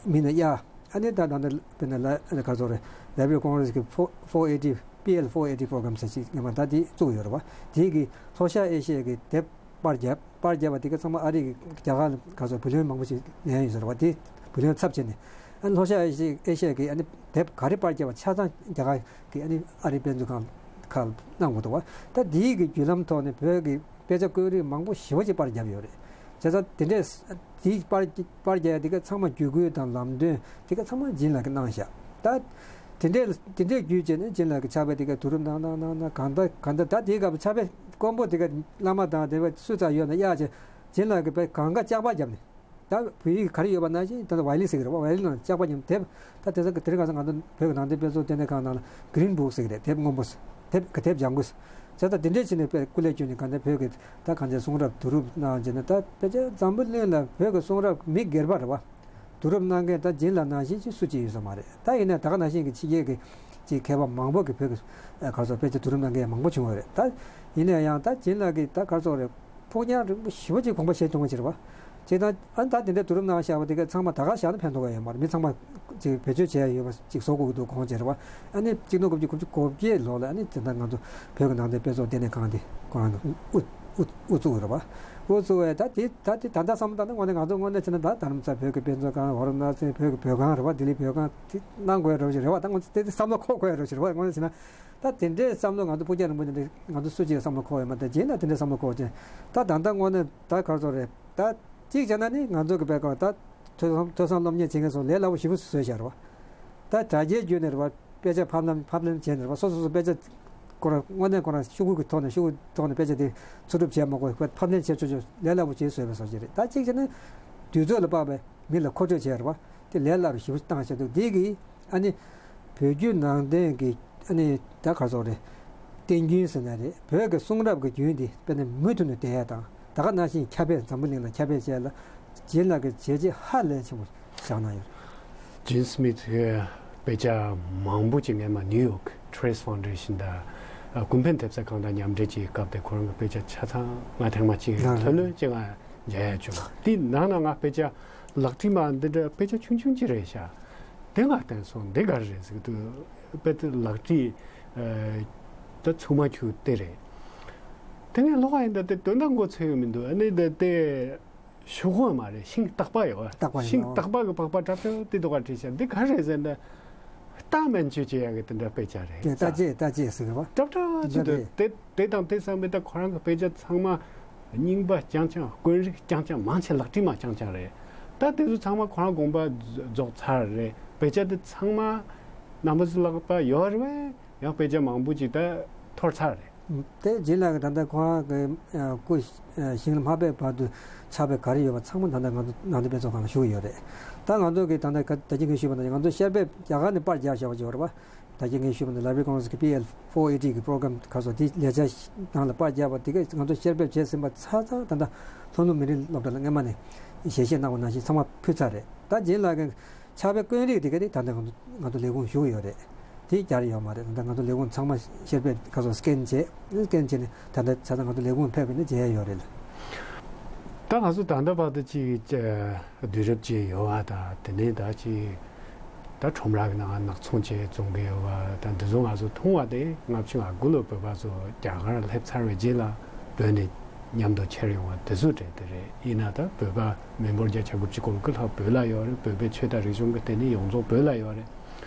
མི་ན་ཡ་ཨ་ནི་ད་ད་ད་དཔེར་ན་ལ་ག་རེ་ཟེར་རེད། Library of Congress གི་four eighty P L four eighty program ཟེར་ཞིག་ངས་མ་ད་དེ་བཙུགས་ཡོད་རེད་བ། དེ་གི་ལྷོ་ཤར་ཨེ་ཤི་ཡ་གི་དེབ་པར་བརྒྱབ། པར་བརྒྱབ་པ་དེ་ག་ཚང་མ་ཨ་རི་གི་རྒྱ་གར་ལ་ག་ཚོད་བུ་ལོན་མང་པོ་ཞིག་ལེན་ཡོད་ཟེར་བ་དེ་བུ་ལོན་ཚབ་བྱས་ནས་ཨ་ནི་ལྷོ་ཤར་ཨེ་ཤི་ཨེ་ཤི་ཡ་གི་ཨ་ནི་དེབ་ག་རེ་པར་བརྒྱབ་པ་ཆ་ཚང་རྒྱ་གར་གི་ཨ་ནི་ཨ་རི་དཔེ་མཛོད་ཁང་ཁག་གནང་དགོས་འདུག་བ། ད་དེའི་གི་བརྒྱུད་ལམ་ཐོག་ནས་བོད་ཀྱི་དཔེ་ཆ་དཀོན་རིགས་མང་པོ་ཞེ་པོ་ཅིག་པར་བརྒྱབ་ཡོད་རེད། བྱས་ཙང་དེ་འདྲས་དེའི་པར་པར་བརྒྱབ་ཡ་དེ་ག་ཚང་མ་བརྒྱུད་སྐུལ་དང་ལམ་སྟོན་དེ་ག་ཚང་མ་སྦྱིན་ལགས་ཀྱིས་གནང་བཞག་ད་དེ་འདྲས་དེ་འདྲས་བརྒྱུད་བྱས་ནས་སྦྱིན་ལགས་ཀྱིས་ཕྱག་དཔེ་དེ་ག་བསྡུ་རུབ་གནང་གནང་གནང་གནང་གང་ལྟར་གང་ལྟར་ད་དེའི་སྐབས་ཕྱག་དཔེ་དཀོན་པོ་དེ་ག་བླ་མ་དང་དེ་བ་སུ་ཙམ་ཡོད་ན་གཡར་བྱས་སྦྱིན་ལགས་ཀྱིས་དཔེ་གང་ག་བཅག་པ་བརྒྱབ་ནས། ད་བོད་ཡིག་ག་རེ་ཡོད་པ་ནང་བཞིན་ད་ལྟ་ཝའི་ལི་ཟེར་གི་རེད་བ། ཝའི་ལི་ནང་བཅག་པ་ཉམས་དེབ། ད་དེ་ཚོ་དེ་རིང་ཁ་སང་ང་ཚོ་བོད་ཀྱི་ནང་བསྟན་དཔེ་ཚོགས་ལྟེ་གནས་ཁང་ནང་ལ་Green Book ཟེར་གི་རེད། དེབ་སྔོན་པོ་ཟེར། དེབ་ག་དེབ་ལྗང་གུ་ཟེར། བྱས་ཙང་དེ་འདྲས་བྱས་ནས་དཔེ་སྐུ་ལས་བསྐྱོན་ནས་གང་ལྟར་བོད་ཀྱི་ད་གང་ཅི་གསུང་རབ་བསྡུ་རུབ་གནང་བྱས་ནས་ད་དཔེ་ཆ་འཛམ་བུ་གླིང་ལ་བོད་ཀྱི་གསུང་རབ་མི་སྒེར་པ་རེད་བ། བསྡུ་རུབ་གནང་མཁན་ད་སྦྱིན་ལགས་ནང་བཞིན་ཅིག་སུ་གཅིག་ཡོད་ས་མ་རེད། ད་ཡིན་ནའི་ད་ག་ནང་བཞིན་གྱི་ཕྱི་རྒྱལ་གྱི་ཅིག་མཁས་པ་མང་པོ་གིས་བོད་ཀྱི་ཨ་ག་ཚོད་དཔེ་ཆ་བསྡུ་རུབ་གནང་མཁན་མང་པོ་བྱུང་བ་རེད། ད་ཡིན་ན་ཡང་ད་སྦྱིན་ལགས་ཀྱིས་ད་ག་ཚོད་རེད། ཕུགས་རྒྱང་རིང་པོ་ཞེ་པོ་ཅིག་དགོངས་པ་བཞེས་བྱུང་བ་ཅིག་རེད་བ། ཅིག་ད་ཨ་ད་དེ་འདྲའི་བསྡུ་རུབ་གནང་བཞག་པ་དེ་ག་ཚང་མ་ད་ག་བཞག་ན་ཕན་ཐོགས་ཡ་ཡོད་མ་རེད། མི་ཚང་མ་ཅིག་བེད་སྤྱོད་བྱས་ཡ་ཡོད་པ་ཅིག་བཟོ་དགོས་ཀྱི་འདུག་དགོངས་བྱས་རེད་བ། ཨ་ནི་གཅིག་སྟོང་དགུ་བརྒྱ་དགུ་བཅུ་གོ་བརྒྱད་ལོ་ལ་ཨ་ནི་དེ་ལྟར་ང་ཚོ་བོད་ཀྱི་ནང་བསྟན་དཔེ་ཚོགས་ལྟེ་གནས་ཁང་དེ་ཁོ་རང་གིས་དབུ་དབུ་དབུ་བཙུགས་ཡོད་རེད་བ། འོ་ཚོ་བས་ད་དེ་ད་དེ་ད་ལྟ་བསམ་བློ་བཏང་ན་དངོས་གནས་ང་ཚོ་དངོས་གནས་བྱས་ན་ད་རྡ་རམ་ས་བོད་ཀྱི་དཔེ་མཛོད་ཁང་། ཝ་ར་ཎ་སི་བོད་ཀྱི་བོད་ཁང་རེད་བ། ལྡི་ལི་བོད་ཁང་དེ་གནང་དགོས་རེད་བ་ཞིག་རེད་བ། ད་ང་ཚོ་དེ་དེ་བསམ་བློ་འཁོར་དགོས་རེད་བ་ཞིག་རེད་བ། དངོས་གནས་བྱས་ན་ད་དེ་འདྲའི་བསམ་བློ་ང་ཚོ་སྤུ་རྒྱལ་རིན་པོ་ཆེ་འདི་ང་ཚོ་སུ་གཅིག་བསམ་བློ་འཁོར་ཡོད་མ་རེད། རྗེས་ལ་དེ་འདྲའི་བསམ་བློ་འཁོར་བ་ཅན་ད་ད་ལྟ་དངོས་གནས་ད་ག་རེ་ཟེར་རེད། ད་གཅིག་བྱས་ན་ནི་ང་ཚོ་གི་བོད་ཁང་ད་ཐོས་བསམ་ཐོས་བསམ་སློབ་གཉེར་བྱེད་མཁན་ཚོ་ལས་སླ་པོ་ཞེ་པོ་བཟོས་བཞག་རེད་བ། ད་དྲ་རྒྱའི་བརྒྱུད་ནས་རེད་བ། དཔེ་ཆ་ཕབ་ལེན་ཕབ་ལེན་བྱས་ནས་རེད་བ། སོ་སོ་སོ་དཔེ་ཆ་ཁོ་རང་དངོས་གནས་ཁོ་རང་ཤོག་གུ་གི་ཐོག་ནས་ཤོག་གུ་ཐོག་ནས་དཔེ་ཆ་དེ་ཚུར་སྒྲུབ་བྱས་མ་དགོས་པར་ཕབ་ལེན་བྱས་ཆོག་ཆོག་ལས་སླ་པོ་བྱས་བཟོས་པའི་བཟོ་བྱས་རེད། ད་གཅིག་བྱས་ན་དུས་ཚོད་ལ་དཔག་པའི་མི་ལ་མཁོ་སྤྲོད་བྱས་རེད་བ། དེ་ལས་སླ་རུ་ཞེ་པོ་བཏང་བཞག་འདུག་དེ་གིས་ཨ་ནི་བོད་བརྒྱུད་ནང་བསྟན་གྱི་ཨ་ནི་ད་ག་རེ་ཟེར་རེད། བསྟན་རྒྱུན་ཟེར་ན་རེད། བོད་ཀྱི་གསུང་རབ་ཀྱི་རྒྱུན་འདི་དཔེར་ན་མུ་མཐུད་ནས་བསྡད་ཡ་དང་ད་ག་ནང་བཞིན་ཁྱབ་སྤེལ་འཛམ་བུ་གླིང་ལ་ཁྱབ་སྤེལ་བྱས་ལ་སྦྱིན་ལགས་ཀྱིས་བྱས་རྗེས་ཧ་ལས་ཆེན་པོ་བཞག་གནང་ཡོད། ཇིན་སྨིད་ཀྱིས་དཔེ་ཆ་མང་པོ་ཅིག་སྔོན་མ་ནིའུ་ཡོག་Trace Foundation དང་ཀུན་ཕན་ཐེབས་རྩ་ཁང་དང་མཉམ་འབྲེལ་གྱི་སྐབས་དེ་ཁོ་རང་གི་དཔེ་ཆ་ཆ་ཚང་ང་ཐེངས་མ་གཅིག་ལྷོད་ལྷོད་ཅིག་ང་མཇལ་ཡ་བྱུང་། དེའི་ནང་ན་ང་དཔེ་ཆ་ལག་བྲིས་མ་འདི་འདྲ་དཔེ་ཆ་ཆུང་ཆུང་ཅིག་རེད་ཤག་དེ་ང་བསྟན་སོང་། འདི་ག་རེ་རེད་ཟེར་གི་འདུག་དཔེ་དེ་ལག་བྲིས་ད་ཚུགས་མ་འཁྱུག་དེ་རེད། དེ་ངས་ཀློག་པ་ཡིན་ད་དེ་དོན་དག་མགོ་ཚོས་ཡོད་མི་འདུག་ཨ་ནི་ད་དེ་ཤོག་གུ་མ་རེད། ཤིང་སྟག་པ་ཡོད་པ། སྟག་པ་ཡོད། ཤིང་སྟག་པ་གི་པགས་པ་ཀྲབ་ཀྲབ་དེ་དོ་ག་བྲིས་ཤག་འདི་ག་རེད་ཟེར་ན། རྟ་སྨན་བཅོས་བྱེད་ཡག་གི་དེ་འདྲ་དཔེ་ཆ་རེད། དེ་རྟ་དཔྱད་རྟ་དཔྱད་ཟེར་གི་རེད་པ། ཀྲབ་ཀྲབ་ཅིག་འདུག་དེ་དེ་དང་དེ་བསམ་པའི་ད་ཁོ་རང་གི་དཔེ་ཆ་ཚང་མ་རྙིང་པ་རྐྱང་རྐྱང་། དཀོན་རིགས་རྐྱང་རྐྱང་། མང་ཆེ་ལག་བྲིས་མ་རྐྱང་རྐྱང་རེད། ད་དེ་ཚོ་ཚང་མ་ཁོ་རང་དགོངས་པ་རྫོགས་ཚར་རེད། དཔེ་ཆ་དེ་ཚང་མ་རྣམ་པ་ཚོ་ལག་པ་ཡོད་རེད་པས། ཡང་དཔེ་ཆ་མང་པོ་ཅིག་ད་འཐོར་ཚར་རེད། དེ་རྗེས་ལ་གི་ད་ལྟ་ཁོ་རང་གི་སྐུ་ཞིང་ལ་མ་ཕེབས་བར་དུ་ཕྱག་དཔེ་ག་རེ་ཡོད་པ་ཚང་མ་ད་ལྟ་ང་ཚོ་ནང་བསྟན་དཔེ་ཚོགས་ཁང་ལ་བཞུགས་ཡོད་རེད། ད་ང་ཚོ་གི་ད་ལྟ་ད་ཅི་གིན་ཞུས་པ་ནང་བཞིན་ང་ཚོ་བཤེར་དཔེ་རྒྱ་གར་ནས་པར་བརྒྱབ་བཞག་པ་ཅིག་ཡོད་རེད་པ། ད་ཅི་གིན་ཞུས་པ་ནང་Library Congress གི་P L four eighty གི་པོ་རོ་གྷ་རམ་ག་ཚོད་དེ་ལས་འཆར་ནང་ལ་པར་བརྒྱབ་པ་དེ་ག་ང་ཚོ་བཤེར་དཔེ་བྱས་ཟིན་པ་ཚང་ཚང་ད་ལྟ་ལྷོ་ནུབ་མི་རིགས་སློབ་གྲྭ་ལ་སྔོན་མ་ནས་ཞལ་བཞེས་གནང་བ་ནང་བཞིན་ཚང་མ་ཕུལ་ཚར་རེད། ད་རྗེས་ལ་གི་ཕྱག་དཔེ་དཀོན་རིགས་དེ་ག་དེ་ད་ལྟ་ང་ཚོ་ང་ཚོ་ལས་ཁུངས་བཞུགས་ཡོད་རེད། དེ་བསྐྱར་ཡོད་མ་རེད། ད་ལྟ་ང་ཚོ་ལས་ཁུངས་ཚང་མ་བཤེར་དཔེ་ག་ཚོད་སི་ཀེན་བྱས། སི་ཀེན་བྱས་ནས་ད་ལྟ་ཆ་ཚང་ང་ཚོ་ལས་ཁུངས་ཕེབས་པ་ཡིན་ན་མཇལ་ཡ་ཡོད་རེད་ལ། ད་ང་ཚོ་ད་ལྟ་བར་དུ་ཅིག་བསྡུ་རུབ་བྱས་ཡོད་པ་དང་དེ་ནས་ད་ཅིག་ད་ཁྲོམ་ར་གི་ནང་ནག་ཚོང་བྱས་བཙོང་གི་ཡོད་པ་དང་འདི་ཚོ་ང་ཚོ་མཐོང་བ་དེ་ལྔ་བཅུ་ང་དགུ་ལོ་བོད་པ་ཚོ་རྒྱ་གར་སླེབས་ཚར་བའི་རྗེས་ལ་བོད་ནས་ མཉམ་དུ་འཁྱེར་ཡོང་བ་དེ་ཚོ་རེད། དེ་རེད། ཡིན་ན་ད་བོད་པ་མི་འབོར་བརྒྱ་ཆ་དགུ་བཅུ་གོ་དགུ་ལྷག་བོད་ལ་ཡོད་རེད། བོད་པའི་ཆོས་དང་རིག་གཞུང་གི་ལྟེ་གནས་ཡོངས་རྫོགས་བོད་ལ་ཡོད་རེད།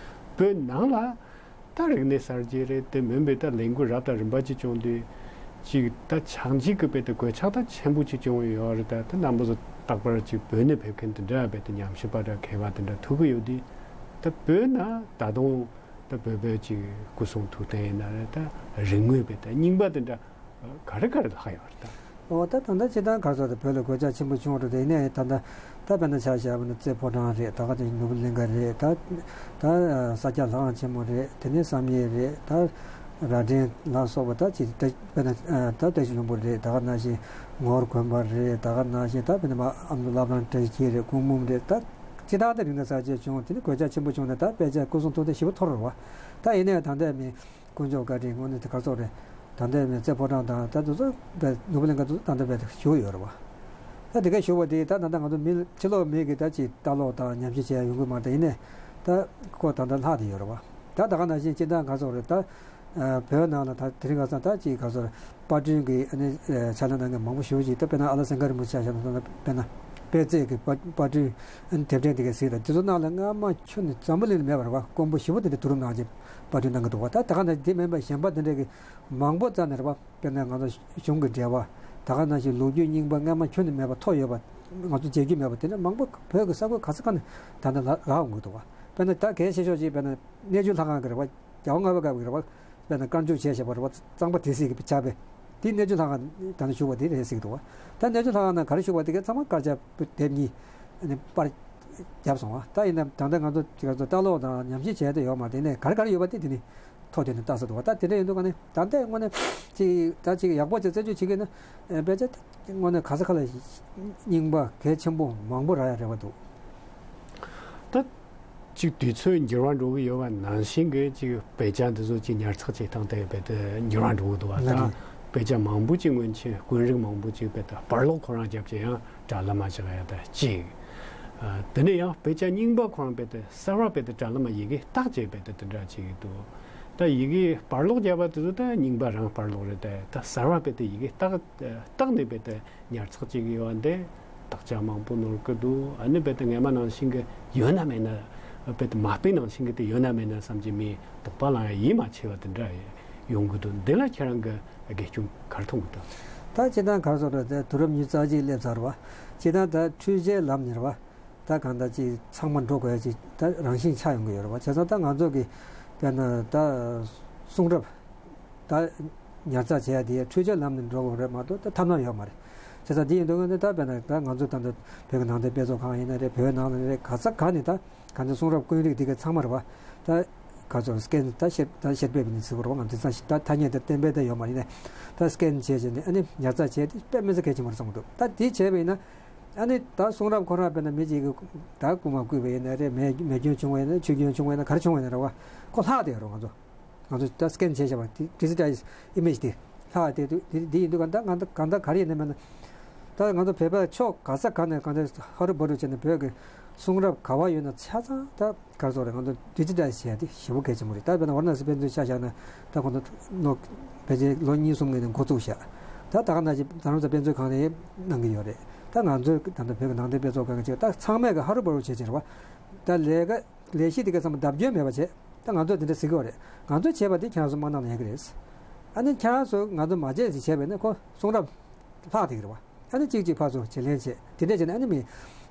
བོད་ནང་ལ་ད་རིག་གནས་གསར་བརྗེ་རེད། དེ་མིན་པའི་ད་ལས་འགུལ་རབ་དང་རིམ་པ་ཅིག་བྱུང་དུས་ཅིག་ད་ཆག་འཇིག་གི་བོད་དེ་གོད་ཆག་ད་ཆེན་པོ་ཅིག་བྱུང་ཡོད་རེད། ད་ད་རྣམ་པ་ཚོ་རྟག་པར་ཅིག་བོད་ནས་ཕེབས་མཁན་དེ་འདྲ་བོད་དེ་ཉམས་ཞིབ་པ་འདྲ་མཁས་པ་དེ་འདྲ་ཐུག་གི་ཡོད་དུས། ད་བོད་ན་ད་དུང་ད་བོད་པའི་ཅིག་སྐུ་གསུང་ཐུགས་རྟེན་ཡིན་ན་རེད། ད་རིག་དངོས་བོད་དེ་རྙིང་པ་དེ་འདྲ་ག་རེ་ག་རེ་ལྷག་ཡོད་རེད་ད། ཨོ་ད་ད་ལྟ་སྤྱིར་བཏང་ག་རེ་ཟེར། ད་བོད་ལ་གོད་ཆག་ཆེན་པོ་བྱུང་རེད། དེ་ནས་ད་ལྟ་ད་དཔེར་ན་ཆ་བཞག་པ་ན་རྩེ་ཕོ་བྲང་རེད། ད་ག་དེ་ནོར་བུ་གླིང་ག་རེད། ད་ད་ས་སྐྱ་ལྷ་ཁང་ཆེན་མོ་རེད། དེ་ནས་བསམ་ཡས་རེད། ད་རྭ་སྒྲེང་ལ་སོགས་པ་ད་ཅིག་ད་དཔེར་ན་ད་བཀྲ་ཤིས་ལྷུན་པོ་རེད། ད་ག་ནང་བཞིན་ངོར་དགོན་པ་རེད། ད་ག་ནང་བཞིན་ད་དཔེར་ན་མ་ཨ་མདོ་བླ་བྲང་བཀྲ་ཤིས་འཁྱིལ་རེད། སྐུ་འབུམ་རེད། ད་སྤྱིར་བཏང་ད་རིག་གནས་གསར་བརྗེ་བྱུང་། དེ་ནས་གོད་ཆག་ཆེན་པོ་བྱུང་ནས་ད་དཔེ་ཆ་སྐུ་གསུང་ཐུགས་རྟེན་ཞེ་པོ་འཐོར་རེད་བ། ད་ཡིན་ནའི་ད་ལྟའི་མི་དཀོན་མཆོག་བཀའ་དྲིན་དངོས་གནས་དེ་ག་རེ་ཟེར་རེད། ད་ལྟའི་མི་རྩེ་ཕོ་བྲང་དང་ད་དེ་ཚོ་དཔེ་ནོར་བུ་གླིང་ག་དེ་ཚོ་ད་ལྟ་དཔེ་བཞུགས་ཡོད་རེད་བ། ད་དེ་ག་བཞུགས་པ་དེ་ད་ད་ལྟ་ང་ཚོ་མི་ཕྱི་ལོགས་མི་གིས་ད་ཅིག་ལྟ་ཀློག་དང་ཉམས་ཞིབ་བྱེད་ཡ་ཡོང་གི་མ་རེད། ད་ཡིན་ནའི་ད་ཁོ་ད་ལྟ་ལྷག་བསྡད་ཡོད་རེད་བ། ད་ད་ག་ནང་བཞིན་སྤྱིར་བཏང་ག་རེ་ཟེར་རེད། ད་ཨ་བོད་ནང་ལ་ད་དེ་རིང་ཁ་སང་ད་ཅིག་ག་རེ་ཟེར་རེད། པར་སྐྲུན་གྱི་ཨ་ནི་ཨ་ཕྱག་ལས་གནང་མཁན་མང་པོ་ཞེ་པོ་ཅིག་ད་དཔེར་ན་ཨ་ལ་སེང་གེ་རིན་པོ་ཆེ་ཆ་བཞག་ན། ད་དཔེར་ན་དཔེ་རྩལ་གྱི་པར་པར་སྐྲུན་ཨ་ནི་དེབ་ཕྲེང་དེ་གའི་གཟིགས་དང་། དེ་ཚོ་ནང་ལ་སྔ་མ་ཁྱོན་ནས་འཛམ་བུ་གླིང་ལ་མེད་པ་རེད་བ། དཀོན་པོ་ཞེ་པོ་དེ་འདྲ་བསྡུ་རུབ་གནང་བྱས་པར་སྐྲུན་གནང་གི་འདུག་བ། ད་ད་ག་ནང་དེ་མིན་པ་གཞན་པ་དེ་འདྲ་གི་མང་པོ་རྩ་ནས་རེད་བ། དཔེར་ན་ང་ཚོ་གཞུང་གི་འབྲེལ་བ། ད་ག་ནང་བཞིན་ལོ་རྒྱུས་རྙིང་པ་སྔ་མ་ཁྱོན་ནས་མེད་པ་ཐོགས་ཡོད་པ། ང་ཚོ་མཇལ་རྒྱུ་མེད་པ་དེ་འདྲ་མང་པོ་བོད་ཀྱི་ས་ཁུལ་ག་ས་ག་ནས་ད་ལྟ་ལ་ལྷག་འོང་གི་འདུག་བ། དཔེར་ན་ད་གལ་ཆེ་ཤོས་ཅིག་དཔེར་ན་གནས་ཆུ་ལྷ་ཁང་གི་རེད་བ། རྒྱལ་བ་ལྔ་པའི་སྐབས་ཀྱི་རེད་བ། དཔེར་ན་བཀའ་འགྱུར་བྱས་བཞག་པ་རེད་བ། གཙང་པ་སྡེ་སྲིད་ཀྱི་ཕྱག་དཔེ། དེ་གནས་ཆུ་ལྷ་ཁང་ད་ནི་བཞུགས་པ་དེ་རེད་ཟེར་གྱི་འདུག་བ། ད་གནས་ཆུ་ལྷ་ཁང་ནང་ག་རེ་བཞུགས་པ་དེ་གའི་ཚང་མ་དཀར་ཆག་པོ་དེབ་གཉིས་ཨ་ནི་པར་བརྒྱབ་སོང་བ། ད་ཡིན་ན་ད་ལྟ་ང་ཚོ་དེ་ག་ཚོ་ལྟ་ཀློག་དང་ཉམས་ཞིབ་བྱས་དེ་ཡོད་མ་རེད། དེ་ནས་ག་རེ་ག་རེ་ཡོད་པ་དེ་དེ་ནི་ཐོ་དེ་ནི་ལྟ་ས་འདུག་བ། ད་དེ་འདྲ་ཡིན་དུས་ག་ནི་ད་ལྟའི་དངོས་གནས་ཅིག་ད་ཅིག་ཡག་པོ་ཅིག་རྩད་གཅོད་བྱེད་ཀྱི་ན་ཨ་དཔེ་ཆ་དེ་དངོས་གནས་ག་ས་ག་ལ་རྙིང་པ་གལ་ཆེན་པོ་མང་པོ་རག་ཡ་རེ་བ་འདུག་ད་ཅིག་དུས་ཚོད་འགྱུར་བ་འགྲོ་གི་ཡོད་པ་ནང་བཞིན་གྱི་ཅིག་དཔེ་ཆ་འདི་ཚོ་ཅིག་ཉར་ཚགས་བྱེད་སྟངས་དེ་རྦད་དེ་འགྱུར་བ་འགྲོ་གི་འདུག་བ། ལགས་ད་རེད། དཔེ་ཆ་མང་པོ་ཅིག་སྔོན་ཆད་དཔོན་རིགས་མང་པོ་ཅིག་རྦད་དེ་པར་ཀློག་ཁོ་རང་བརྒྱབ་ཀྱི་ཡང་དྲ་ལམ་མ་བཞག་ཡ་ད་ཅིག་ཨ་དེ་ནས་ཡང་དཔེ་ཆ་རྙིང་པ་ཁོ་རང་རྦད་དེ་གསར་བ་རྦད་དེ་དྲ་ལམ་མ་ཡི་གེ་བཏགས་བྱས་རྦད་དེ་དེ་འདྲ་བྱེད་ཀྱི་འདུག་ད་ཡི་གེ་པར་ཀློག་བརྒྱབ་པ་དེ་ཚོ་ད་རྙིང་པ་རང་པར་ཀློག་རེད། ད་ད་གསར་བ་རྦད་དེ་ཡི་གེ་བཏགས་བཏགས་ནས་རྦད་དེ་ཉར་ཚགས་བྱེད་ཀྱི་ཡོད་པ་འདི་དག་ཆ་མང་པོ་ནོར་གི་འདུག་ཨ་ནི་རྦད་དེ་སྔ་མ་ནང་བཞིན་གྱི་ཡོད་ན་མེད་ན། རྦད་དེ་མ་དཔེ་ནང་བཞིན་གྱི་དེ་ཡོད་ན་མེད་ན་བསམ་གྱི་མི་དོགས་པ་ལངས་ཡ་ཡིད་མ་ཆེས་པ་དེ་འདྲ་ཡོང་གི་འདུག་འདི་ལ་ཁྱེད་རང་གི་དགེ་སྐྱོན་ག་རེ་མཐོང་གི་འདུག་ད་སྤྱིར་བཏང་ག་རེ་ཟེར་རེད། དེ་དུས་རབས་ཉི་ཤུ་རྩ་གཅིག་སླེབས་ཚར་བ། སྤྱིར་བཏང་ད་འཕྲུལ་ཆས་ལམ་ནས་རེད་བ། ད་གང་ལྟར་ཅིག་ཚང་མ་འགྲོ་དགོས་ཡ་ཅིག་ད་རང་བཞིན་ཆགས་ཡོང་གི་ཡོད་རེད་བ། བྱས་ཙང་ད་ང་ཚོ་གི་དཔེར་ན་ད་གསུང་རབ་ད་ཉར་ཚགས་བྱེད་ཡ་དེ་འཕྲུལ་ཆས་ལམ་ནས་འགྲོ་དགོས་རེད་མ་གཏོགས་ད་ཐབས་ལམ་ཡོད་མ་རེད། བྱས་ཙང་དེ་ཡིན་དུས་ད་དཔེར་ན་ད་ང་ཚོ་ད་ལྟ་བོད་ཀྱི་ནང་བསྟན་དཔེ་མཛོད་ཁང་ཡིན་ན་རེད། བོད་ནང་ལ་རེད། ག་ས་ག་ནས་ད་གང་ལྟར་གསུང་རབ་དཀོན་རིགས་འདི་ག་ཚང་མ་རེད་བ། ད་ག་ཚོད་སི་ཀེན་ད་ཤེར་ད་ཤེར་དཔེ་བ་ནས་ཟེར་དགོས་རེད་བ། ང་ཚོ་ད་ད་ཐ་སྙད་དེ་གཏན་འབེབས་ད་ཡོད་མ་རེད་ནས། ད་སི་ཀེན་བྱས་བྱས་ནས་ཨ་ནི་ཉར་ཚགས་བྱས་དེ་དཔེ་མི་སྲིད་གལ་ཆེན་པོ་རེད་བསམ་གྱི་འདུག་ད་དེ་བྱས་པ་ཡིན་ན། ཨ་ནི་ད་གསུང་རབ་ཁོ་རང་དཔེར་ན་མི་གཅིག་གིས་ད་རྐུ་མ་རྐུས་པ་ཡིན་ན་རེད། མེ་མེ་སྐྱོན་བྱུང་བ་ཡིན་ན། ཆུ་སྐྱོན་བྱུང་བ་ཡིན་ན། ག་རེ་བྱུང་བ་ཡིན་ན་རེད་བ། ཁོ་ལྷག་བསྡད་ཡོད་རེད། ང་ཚོ་ང་ཚོ་ད་སི་ཀེན་བྱས་བྱས་པ་དེ་ཌི་ཇི་ཊལ་ཨི་མེ་ཇི་དེ་ལྷག་བསྡད་དུས་དེ་དེ་ཡིན་དུས་གང་ལྟར་གང་ལྟར་གང་ལྟར་ག་རེ་ཡིན་ན་མིན་ན། ད་ང་ཚོ་བོད་པ་ཕྱོགས་ག་ས་ག་ནས་གང་ལྟར་ཧ་རུ་བ་རུ་བྱས་ནས་བོད་ཀྱི་གསུང་རབ་ག་བ་ཡོད་ན་ཆ་ཚང་ད། ག་རེ་ཟེར་རེད། ང་ཚོ་ཌི་ཇི་ཊལ་ཨའི་ཛི་བྱས་ཏེ་ཞེ་པོ་གལ་ཆེན་པོ་རེད། ད་དཔེར་ན་ཝ་ར་ཎ་སི་དཔེ་མཛོད་ཆ་བཞག་ན་ད་ཁོང་ཚོ་ལོ་ཕལ་ཆེར་ལོ་གཉིས་གསུམ་སྔོན་ནས་འགོ་བཙུགས་བཞག་ད་ད་ག་ནང་བཞིན་རྡ་རམ་ས་དཔེ་མཛོད་ཁང་ནས་གནང་གི་ཡོད་རེད། ད་ང་ཚོའི་ད་ལྟ་བོད་ཀྱི་ནང་བསྟན་དཔེ་མཛོད་ཁང་གི་ཆེད་ད་ཚང་མས་གི་ཧ་རུ་བ་རུ་བྱས་བྱས་རེད་བ། ད་ལས་ཀ་ལས་གཞི་དེ་ག་ཚང་མ་བརྡབ་སྐྱོན་མེད་པ་བྱས། ད་ང་ཚོས་དེ་འདྲ་ཟེར་གི་ཡོད་རེད། ང་ཚོས་བྱས་པ་དེ་ཁྱེད་རང་ཚོ་མ་གནང་ན་ཡག་གི་རེད། ཨ་ནི་ཁྱེད་རང་ཚོ་ང་ཚོ་མ་བྱས་ཟེར་བྱས་པ་ཡིན་ན་ཁོ་གསུང་རབ་ལྷག་བསྡད་ཀྱི་རེད་བ། ཨ་ནི་གཅིག་གཅིག་ཕར་ཚུར་བྱེད་ལེན་བྱེད་དེ་འདྲས་བྱས་ན་ཨ་ནི་མི་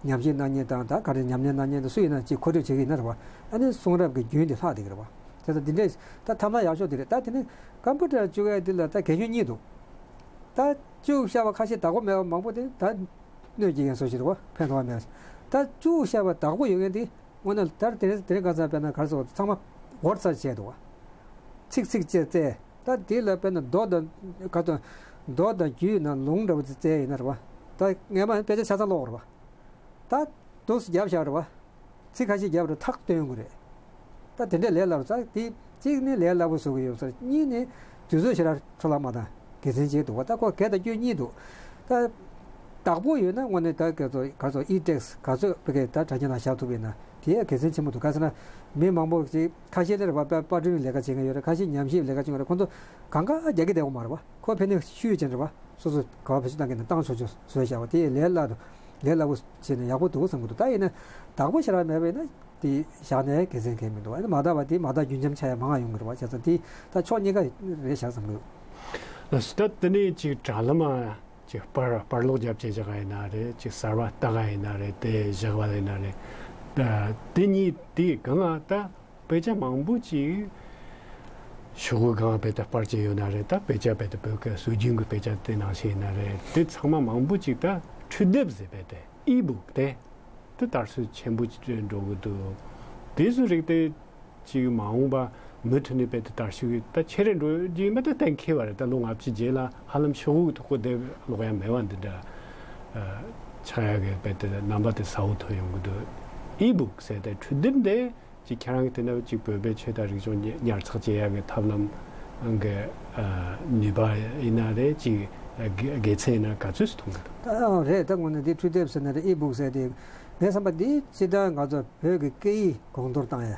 ཉམས་ཞིབ་གནང་མཁན་དང་ད་ག་རེ་ཉམས་ལེན་གནང་མཁན་དང་སུ་ཡིན་ན་གཅིག་མཁོ་སྤྲོད་བྱེད་ཀྱི་ཡིན་ན་རེད་བ། ཨ་ནི་གསུང་རབ་ཀྱི་རྒྱུན་དེ་ལྷག་བསྡད་ཀྱི་རེད་བ། དེ་ཚོ་འདི་འདྲས་ད་ཐབས་ལམ་ཡག་ཤོས་དེ་རེད། ད་དེ་ནི་ཀམ་པུ་ཊར་བཅུག་ཡ་འདི་ལ་ད་གལ་ཆེན་གཉིས་འདུག་ད་བཅུག་བཞག་པ་ཁ་ཤས་བདག་པོ་མེད་པ་མང་པོ་དེ་ད་གནོད་སྐྱེལ་མཁན་བཟོ་ཞིག་རེད་བ། ཕན་ཐོགས་མེད་པ། ད་བཅུག་བཞག་པ་བདག་པོ་ཡོད་མཁན་དེ་དངོས་གནས་ལ་ད་དེ་རིང་དེ་རིང་ག་ཚ་དཔེར་ན་ག་རེ་ཟེར་ཚང་མ་ཝར་ཌི་སར་ཆ་བྱས་འདུག་བ། ཚིག་ཚིག་བཅད་བཙལ། ད་དེ་ལ་དཔེར་ན་མདོ་དང་ག་དང་མདོ་དང་རྒྱུད་ནང་ལུང་འདྲ་བོ་ཅིག་བཙལ་ཡིན་ན་རེད་བ། ད་སྔས་མ་དཔེ་ཆ་ཆ་ཚང་ཀློག་རེད་བ། ད་འདུག་སེ་བརྒྱབ་བཞག་རེད་བ། ཚིག་ཁ་ཤས་བརྒྱབ་རེད་ཐག་བཏོན་དགོས་རེད། ད་དེ་འདྲས་ལས་སླ་པོ་ཙག་དེ་གཅིག་ནི་ལས་སླ་པོ་བཟོ་གི་ཡོད་ས། གཉིས་ནི་དུས་ཚོད་ཞེ་དྲག་འཕྲོ་བརླག་མ་བཏང་དགེ་མཚན་ཅིག་འདུག་བ། ད་ཁོ་གལ་དང་སྐྱོན་གཉིས་འདུག་ད་བདག་པོ་ཡོད་ན་དངོས་གནས་ད་ག་ཚོད་ག་ཚོད་ཨི་ཊེག་སི་ག་ཚོད་བི་གེ་ད་དྲ་རྒྱ་ནང་བཞག་ཐུབ་པ་ཡིན་ན་དེ་ཡང་དགེ་མཚན་ཆེན་པོ་འདུག་ག་ཟེར་ན་མི་མང་པོ་ཅིག་ཁ་ཤས་ལ་རེད་བ། པར་པར་སྐྲུན་ལས་ཀ་བྱེད་མཁན་ཡོད་རེད། ཁ་ཤས་ཉམས་ཞིབ་ལས་ཀ་བྱེད་མཁན་ཡོད་རེད། ཁོང་ཚོ་གང་ག་རྒྱག་གི་བསྡད་ཡོད་མ་རེད་བ། ཁོ་ཕན་ནུས་ཤུགས་ཡོད་ཅན་རེད་བ། སོ་སོ་ག་བ་བེད་སྤྱོད་བཏང་གི་ན་བཏང་ཆོག་ཆོག་བཟོས་བཞག་པ་དེ་ལས་སླ་འདུག་ལས་སླ་པོ་བྱས་ནས་ཡག་པོ་འདུག་བསམ་གི་འདུག་ད་ཡིན་ན་བདག་པོ་ཞེ་དྲག་མེད་པ་ཡིན་ན་དེ་བཞག་ནས་དགེ་མཚན་གང་ཡང་མི་འདུག་ཨ་ནི་མ་དག་པ་དེ་མ་དག་རྒྱུན་འབྱམས་ཆགས་ཡ་མང་ང་ཡོང་གི་རེད་བ། བྱས་ཙང་དེ་ད་ཕྱོགས་གཉིས་ཀ་རེད་བཞག་བསམ་གི་འདུག་ལགས་སོ། ད་དེ་ནས་ཅིག་དྲ་ལམ་ཅིག་པར་པར་ཀློག་རྒྱབ་བྱེད་བཞག་ག་ཡིན་ན་རེད། ཅིག་གསར་པ་ལྟ་ག་ཡིན་ན་རེད། དེ་བཞག་པ་ཡིན་ན་རེད། ད་དེ་གཉིས་དེ་གང་ང་ད་དཔེ་ཆ་མང་པོ་ཅིག་ཤོག་གུ་སྒང་དཔེ་ད་པར་ཅིག་ཡོད་ན་རེད། ད་དཔེ་ཆ་དཔེ་ད་བོད་སྐད་སྲོལ་རྒྱུན་གྱི་དཔེ་ཆ་དེ་ནང་བཞིན་ཡིན་ན་རེད། དེ་ཚང་མ་མང་པོ་ཅིག་ད་འཕྲུལ་དེབ་ཟེར་བས་དེ་ཨི་བུག་དེ་དེ་དར་སྲོལ་ཆེན་པོ་ཅིག་འགྲོ་གི་འདུག་དེ་ཚོ་རིགས་དེ་ཅིག་མ་འོངས་པ་མུ་མཐུད་ནས་དཔེ་དེ་དར་ཤུགས་ད་ཆེ་རུ་འགྲོ་རྒྱུ་ཡིན་པ་ད་གཏན་འཁེལ་བ་རེད། ད་ལོ་ལྔ་བཅུ་རྗེས་ལ་ཧ་ལམ་ཤོག་གུ་ཐོག་གི་དེབ་ཀློག་ཡ་མེད་པ་འདི་འདྲ་ཆགས་ཡ་གི་དཔེ་དེ་རྣམ་པ་དེ་གསལ་པོ་ཐོན་ཡོང་གི་འདུག་ཨི་བུག་ཟེར་དེ་འཕྲུལ་དེབ་འདི་ཅིག་ཁྱེད་རང་གི་དེ་འདྲ་ཅིག་བོད་པའི་ཆོས་དང་རིག་གཞུང་ཉར་ཚགས་བྱེད་ཡག་གི་ཐབས་ལམ་གི་ནུས་པ་ཡིན་ན་རེད། ཅིག་དགེ་མཚན་ཡིན་ན་ག་ཚོད་སུ་མཐོང་གི་འདུག་ཨ་རེད། ད་དངོས་གནས་འདི་འཕྲུལ་དེབ་ཟེར་ན་རེད། ཨི་བུག་ཟེར་དེ་ངས་བསམ་པ་འདི་སྤྱིར་བཏང་ང་ཚོ་བོད་ཀྱི་སྐད་ཡིག་གོང་མཐོར་བཏང་ཡ།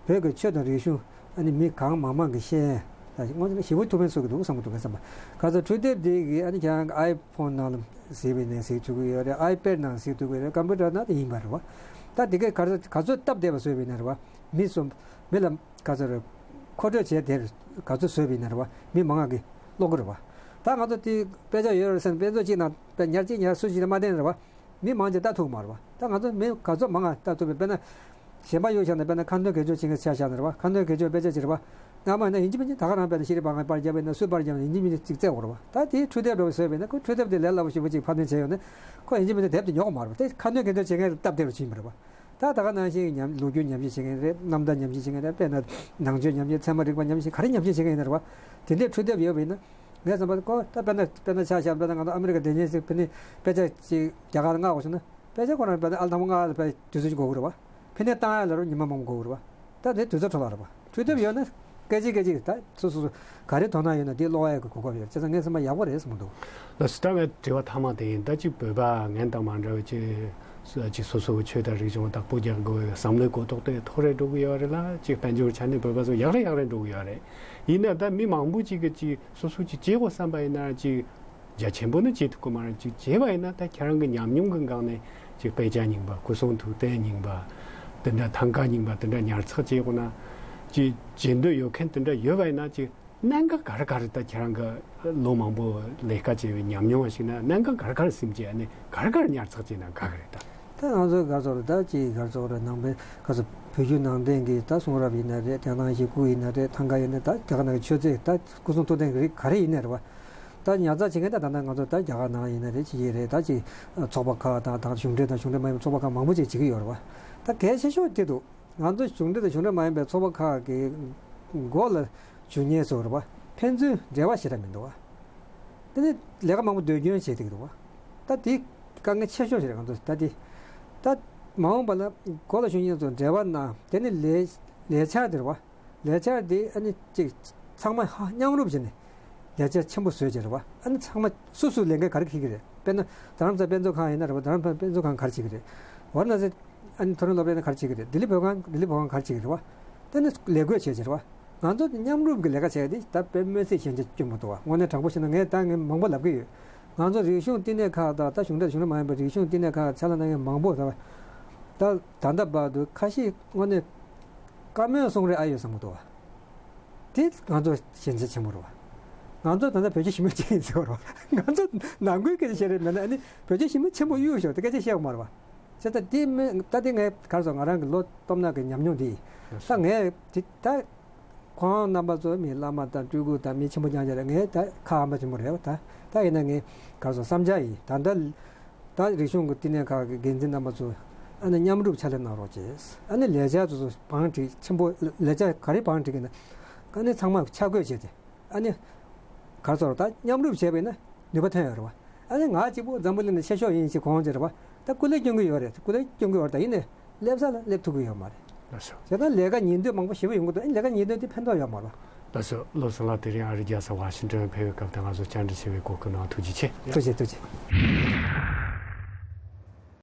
བོད་ཀྱི་ཆོས་དང་རིག་གཞུང་ཨ་ནི་མི་གང་མང་མང་གིས་ཤེས་ཡ་དངོས་གནས་ཞེ་པོ་ཐུགས་ཕན་གསོས་ཀྱི་འདུག་བསམ་གྱི་འདུག་ངས་བསམ་པ་ཁ་ཚ་འཕྲུལ་དེབ་འདི་གི་ཨ་ནི་ཁྱེད་རང་གི་ཨའི་ཕོན་ནང་ལ་གཟིགས་པའི་ནས་གཟིགས་ཐུབ་ཀྱི་ཡོད་རེད། ཨའི་པེ་ཌི་ནང་གཟིགས་ཐུབ་ཀྱི་ཡོད་རེད། ཀམ་པུ་ཊར་ནང་དེ་ཡིན་པ་རེད་བ། ད་འདི་གའི་ག་ཚོད་ག་ཚོད་སྟབས་བདེ་བ་བཟོས་པ་ཡིན་ན་རེད་བ། མི་གསུམ་མི་ལ་ག་ཚོད་རེད། མཁོ་སྤྲོད་བྱས་དེར་ག་ཚོད་བཟོས་པ་ཡིན་ན་རེད་བ། མི་མང་ང་གིས་ཀློག་གི་རེད་བ། ད་ང་ཚོ་དེ་དཔེ་ཆ་ཡོད་རེད་ཟེར་ནས་དཔེ་མཛོད་གཅིག་ནང་དཔེ་ཉར་གཅིག་ཉར་སུ་ཞིག་ལ་མ་བསྟན་རེད་བ། མི་མང་ཆེ་ལྟ་ཐུབ་མ་རེད་བ། ད་ང་ཚོ་མི་ག་ཚོད་མང་ང་ལྟ་ཐུབ་པའི་དཔེར་ན། གཞན་པ་གཡུག་བཞག་ན་དཔེར་ན་ཁ་འདོན་དགེ་སྦྱོར་བྱེད་མཁན་ཆ་བཞག་ན་རེད་བ། ཁ་འདོན་དགེ་སྦྱོར་དཔེ་ཆ་ཅིག་རེད་བ། སྔ་མ་ཡིན་ན་ཡིན་གཅིག་མིན་གཅིག་ད་ག་རང་དཔེར་ན་ཤེས་རིག་པ་ང་པར་བརྒྱབ་པ་ཡིན་ན་སུས་པར་བརྒྱབ་ན་ཡིན་གཅིག་མིན་གཅིག་ཅིག་བཙལ་དགོས་རེད་བ། ད་དེའི་འཕྲུལ་དེབ་འདྲ་བོ་བཟོས་པ་ཡིན་ན་ཁོ་འཕྲུལ་དེབ་དེ་ལས་སླ་པོ་ཞེ་པོ་ཅིག་ཕབ་ལེན་བྱས་ཡོང་ན་ཁོ་ཡིན་གཅིག་མིན་གཅིག་དེབ་དེ་ཉོ་དགོས་མ་རེད་བ། དེ་ཁ་འདོན་དགེ་སྦྱོར་བྱེད་མཁན་སྟབས་བདེ་རུ་ཕྱིན་པ་རེད་བ། ད་ད་ག་ནང་བཞིན་ཉམས་ལོ་རྒྱུས་ཉམས་ཞིབ་བྱེད་མཁན་རེད། རྣམ་ཐར་ཉམས་ཞིབ་བྱེད་མཁན་རེད། དཔེར་ན་ནང་ཆོས་ཉམས་ཞིབ་ཚད་མ་རིག་པ་ཉམས་ཞིབ་ག་རེ་ཉམས་ཞིབ་བྱེད་མཁན་ཡིན་ན་རེད་བ། དེ་འདྲའི་འཕྲུལ་དེབ་ཡོད་པ་ཡིན་ན། ངས་བསམ་པར་ཁོ་ད་དཔེར་ན་དཔེར་ན་ཆ་བཞག་དཔེར་ན་ང་ཚོ་ཨ་མི་རི་ཀ་བསྡད་མཁན་ཞིག་ཕ་ནི་དཔེ་ཆ་ཅིག་རྒྱ་གར་ལ་མངགས་དགོས་བྱུང་ན། དཔེ་ཆ་ཁོ་རང་དཔེར་ན་ཨ་ལ་ཐང་པོ་མངགས་ལ་དཔེ་དུས་ཚོད་ཅིག་འགོར་གི་རེད་བ། ཕ་ནས་བཏང་ཡ་ལ་རུ་ཉི་མ་མང་པོ་འགོར་གི་རེད་བ། ད་དེ་དུས་ཚོད་འཕྲོ་བརླག་རེད་བ། འཕྲུལ་དེབ་ཡོད་ན་སྐད་ཅིག་སྐད་ཅིག་ད་སོ་སོ་སོ་ག་རེ་དོ་སྣང་ཡོད་ན་དེ་ཀློག་ཡ་གི་གོ་སྐབས་ཡོད། བྱས་ཙང་ངས་བསམ་པ་ཡག་པོ་རེད་བསམ་གྱི་འདུག་ལགས་སོ། ད་ངའི་དྲི་བ་མཐའ་མ་དེ་ཡིན། ད་ཅིག་བོད་པ་ངན་དང་མ་འདྲ་བའི་ཅིག་ཅིག་སོ་སོའི་ཆོས་དང་རིག་གཞུང་བདག་པོ་རྒྱག་དགོས་པའི་བསམ་བློའི་གོ་རྟོགས་དེ་མཐོ་རུ་འགྲོ་གི་ཡོད་རེད་ལ། ཅིག་དཔལ་འབྱོར་ཆ་ནས་བོད་པ་ཚོ་ཡག་རེ་ཡག་རེ་འགྲོ་གི་ཡོད་རེད། ཡིན་ན་ད་མི་མང་པོ་ཅིག་གིས་ཅིག་སོ་སོ་ཅིག་བྱེད་དགོས་བསམ་པ་ཡིན་ན་ཅིག་རྒྱ་ཆེན་པོ་ནི་བྱེད་ཐུབ་ཀྱི་མ་རེད། ཅིག་བྱས་པ་ཡིན་ན་ད་ཁྱེད་རང་གི་ཉམས་མྱོང་གི་སྒང་ནས་ཅིག་དཔེ་ཆ་རྙིང་པ། སྐུ་གསུང་ཐུགས་རྟེན་རྙིང་པ། དེ་འདྲ་ཐང་ག་རྙིང་པ་དེ་འདྲ་ཉར་ཚགས་བྱེད་དགོས་ན། ཅིག་བྱེད་འདོད་ཡོད་མཁན་དེ་འདྲ་ཡོད་པ་ཡིན་ན་ཅིག་གནད་འགག་ག་རེ་ག་རེ། ད་ཁྱེད་རང་གི་ལོ་མང་པོ་ལས་ཀ་བྱས་པའི་ཉམས་མྱོང་བ་ཞིག་ན་གནད་འགག་ག་རེ་ག་རེ་སེམས་ཀྱི་ཨ་ནི་ག་རེ་ག་རེ་ཉར་ཚགས་བྱས་ན་དགའ་གི་རེད་ད། ད་ང་ཚོའི་ག་ཚོད་རེད། ད་ཅིག་ག་ཚོད་རེད། ནང་པའི་ག་ཚོད་བོད་བརྒྱུད་ནང་བསྟན་གྱི་ད་གསུང་རབ་ཡིན་ན་རེད། དེ་ནང་བཞིན་སྐུ་ཡིན་ན་རེད། ཐང་ག་ཡིན་ན་ད་དེ་ག་ནང་གི་མཆོད་རྫས་ད་སྐུ་གསུང་ཐུགས་རྟེན་གྱི་རིགས་ག་རེ་ཡིན་ནའི་རེད་བ། ད་ཉར་ཚགས་བྱེད་མཁན་ད་ད་ལྟ་ང་ཚོ་ད་རྒྱ་གར་ནང་ཡིན་ན་རེད། ཅི་ཡིན་རེད། ད་ཅིག་ཚོགས་པ་ཁག་དང་ད་གཞུང་འབྲེལ་དང་གཞུང་འབྲེལ་མ་ཡིན་པའི་ཚོགས་པ་ཁག་མང་པོ་ཅིག་བྱེད་ཀྱི་ཡོད་རེད་བ། ད་གལ་ཆེ་ཤོས་དེ་འདུག་ང་ཚོ་གཞུང་འབྲེལ་དང་གཞུང་འབྲེལ་མ་ཡིན་པའི་ཚོགས་པ་ཁག་གི་མགོ་ལ་འཇུག་མཁན་ཚོ་རེད་བ། ཕན་ཚུན་འབྲེལ་བ་ཞེ་དྲག་མི་འདུག་བ། དེ་ནི་ལས་ཀ་མང་པོ་ཟློས་སྐྱོན་བྱེད་བསྡད་ཀྱི་འདུག་བ། ད་དེ་དཀའ་ངལ་ཆེ་ཤོས་ཞིག་རེད། ང་ཚོ་ད་དེ་ད་མ་འོངས་པ་ལ་མགོ་ལ་འཇུག་མཁན་ཚོ་འབྲེལ་བ་གནང་། དེ་ནི་ལས་ལས་འཆར་དེ་རེད་བ། ལས་འཆར་འདི་ཨ་ནི་ཅིག་ཚང་མ་ཧ་མཉམ་རུབ་བྱས་ནས་ལས་འཆར་ཆེན་པོ་བཟོས་བྱས་རེད་བ། ཨ་ནི་ཚང་མ་སོ་སོའི་ལས་འགན་ག་རེ་འཁྱེར་གྱི་རེད། དཔེར་ན་རྡ་རམ་ས་དཔེ་མཛོད་ཁང་ཡིན་ན་རེད་བ། རྡ་རམ་ས་དཔེ་མཛོད་ཁང་ག་རེ་བྱེད་ཀྱི་རེད། ཝཱ་ར་ཎ་སི་ཨ་ནི་མཐོ་རིམ་སློབ་གྲྭ་ཡིན་ན་ག་རེ་བྱེད་ཀྱི་རེད། ལྡི་ལི་བོད་ཁང་ལྡི་ལི་བོད་ཁང་ག་རེ་བྱེད་ཀྱི་རེད་བ། ད་ནི་ལས་བགོས་བྱས་བྱས་རེད་བ། ང་ཚོ་མཉམ་རུབ་ཀྱི་ལས་ཀ་བྱས་ཏེ་ད་དཔེ་སྨོན་ཚིག་ཞན་ཆ་སྐྱོན་པོ་འདུག་བ། དངོས་གནས་དྲང་པོ་བཤད་ན་ངས་ད་ངས་མང་པོ་ལབ་ཀྱི་ཡོད། ང་ཚོ་རིག་གཞུང་བསྟི་གནས་ཁག་དང་ད་གཞུང་འབྲེལ་གཞུང་འབྲེལ་མ་ཡིན་པའི་རིག་གཞུང་བསྟི་གནས་ཁག་ཕྱག་ལས་གནང་མཁན་མང་པོ་ད་ད་ད་ལྟ་བར་དུ་ཁ་ཤས་དངོས་གནས་བཀའ་མོལ་གསུང་རེས་ཨ་ཡོད་བསམ་གྱི་འདུག་བ། དེ་ང་ཚོ་ཞན་ཆ་ཆེན་པོ་རེད་བ། ང་ཚོ་ད་ལྟ་བོད་ཀྱི་ཞི་མོལ་བྱེད་ཀྱི་ཡིན་ཟེར་བ་རེད་བ། ང་ཚོ་ནང་ཁུལ་སྐད་ཆ་བཤད་རེས་མེད་ན་ཨ་ནི་བོད་ཀྱི་ཞི་མོལ་ཆེན་པོ་གཡུག་ཞོག་དེ་སྐད་ཆ་བཤད་ཡོད་མ་རེད་བ། བྱས་ཙང་དེ་མིན་ད་དེ་ངས་ག་རེ་ཟེར། ང་རང་གི་ལོ་སྟོང་ཕྲག་གི་ཉམས་མྱོང་དེ་ཡིན། ད་ངས་དེ་ད། ཁོང་རྣམ་པ་ཚོ་མི་བླ་མ་དང་སྤྲུལ་སྐུ་དང་མི་ཆེན་པོ་རྐྱང་རྐྱང་རེད། ངས་ད་ཁ་ཨ་མ་ཆེན་པོ་རེད་བ། ད་ད་ཡིན་ན་ངས་ག་རེ་ཟེར་བསམ་འཆར་ཡིན། ད་ལྟ་ད་རིག་གཞུང་གི་བསྟི་གནས་ཁག་གི་འགན་འཛིན་རྣམ་པ་ཚོ་ཨ་ནི་མཉམ་རུབ་ཕྱག་ལས་གནང་རོགས་བྱས། ཨ་ནི་ལས་འཆར་ཚོ་ཚོ་བང་སྒྲིག་ཆེན་པོ་ལས་འཆར་ག་རེ་བང་སྒྲིག་གི་ན་ཨ་ནི་ཚང་མ་ཆ་བགོས་བྱས་ཏེ་ཨ་ནི་ག་རེ་ཟེར་ད་མཉམ་རུབ་བྱས་པ་ཡིན་ན་ནུས་པ་ཐོན་ཡོད་རེད་བ། ཨ་ནི་ང་གཅིག་པུ་འཛམ་བུ་གླིང་ནས་ཆེ་ཤོས་ཡིན་ཞེས་གོ་འོང་ཅེས་རེད་བ། ད་སྐུ་ལས་སྐྱོན་གྱི་ཡོད་རེད། སྐུ་ལས་སྐྱོན་གྱི་ཡོད་རེད། ད་ཡིན་ནའི་སླེབས་ས་ལ་སླེབས་ཐུབ་ཀྱི་ཡོད་མ་རེད། ལགས་སོ། བྱས་ཙང་ལས་ཀ་ཉིན་བསྡོད་མང་པོ་ཞེ་པོ་ཡོང་གི་འདུག་ཨ་ནི་ལས་ཀ་ཉིན་བསྡོད་དེ་ཕན་ཐོགས་ཡོད་མ་རེད། ལགས་སོ། བློ་བཟང་ལགས་དེ་རིང་ཨ་རི་རྒྱལ་ས་ཝ་ཤིང་ཏོན་ཕེབས་པའི་སྐབས་དེ་ང་ཚོ་བཅར་འདྲི་བྱས་པའི་གོ་སྐབས་གནང་བ་ཐུགས་རྗེ་ཆེ། ཐུགས་རྗེ་ཆེ། ཐུགས་རྗེ་ཆེ།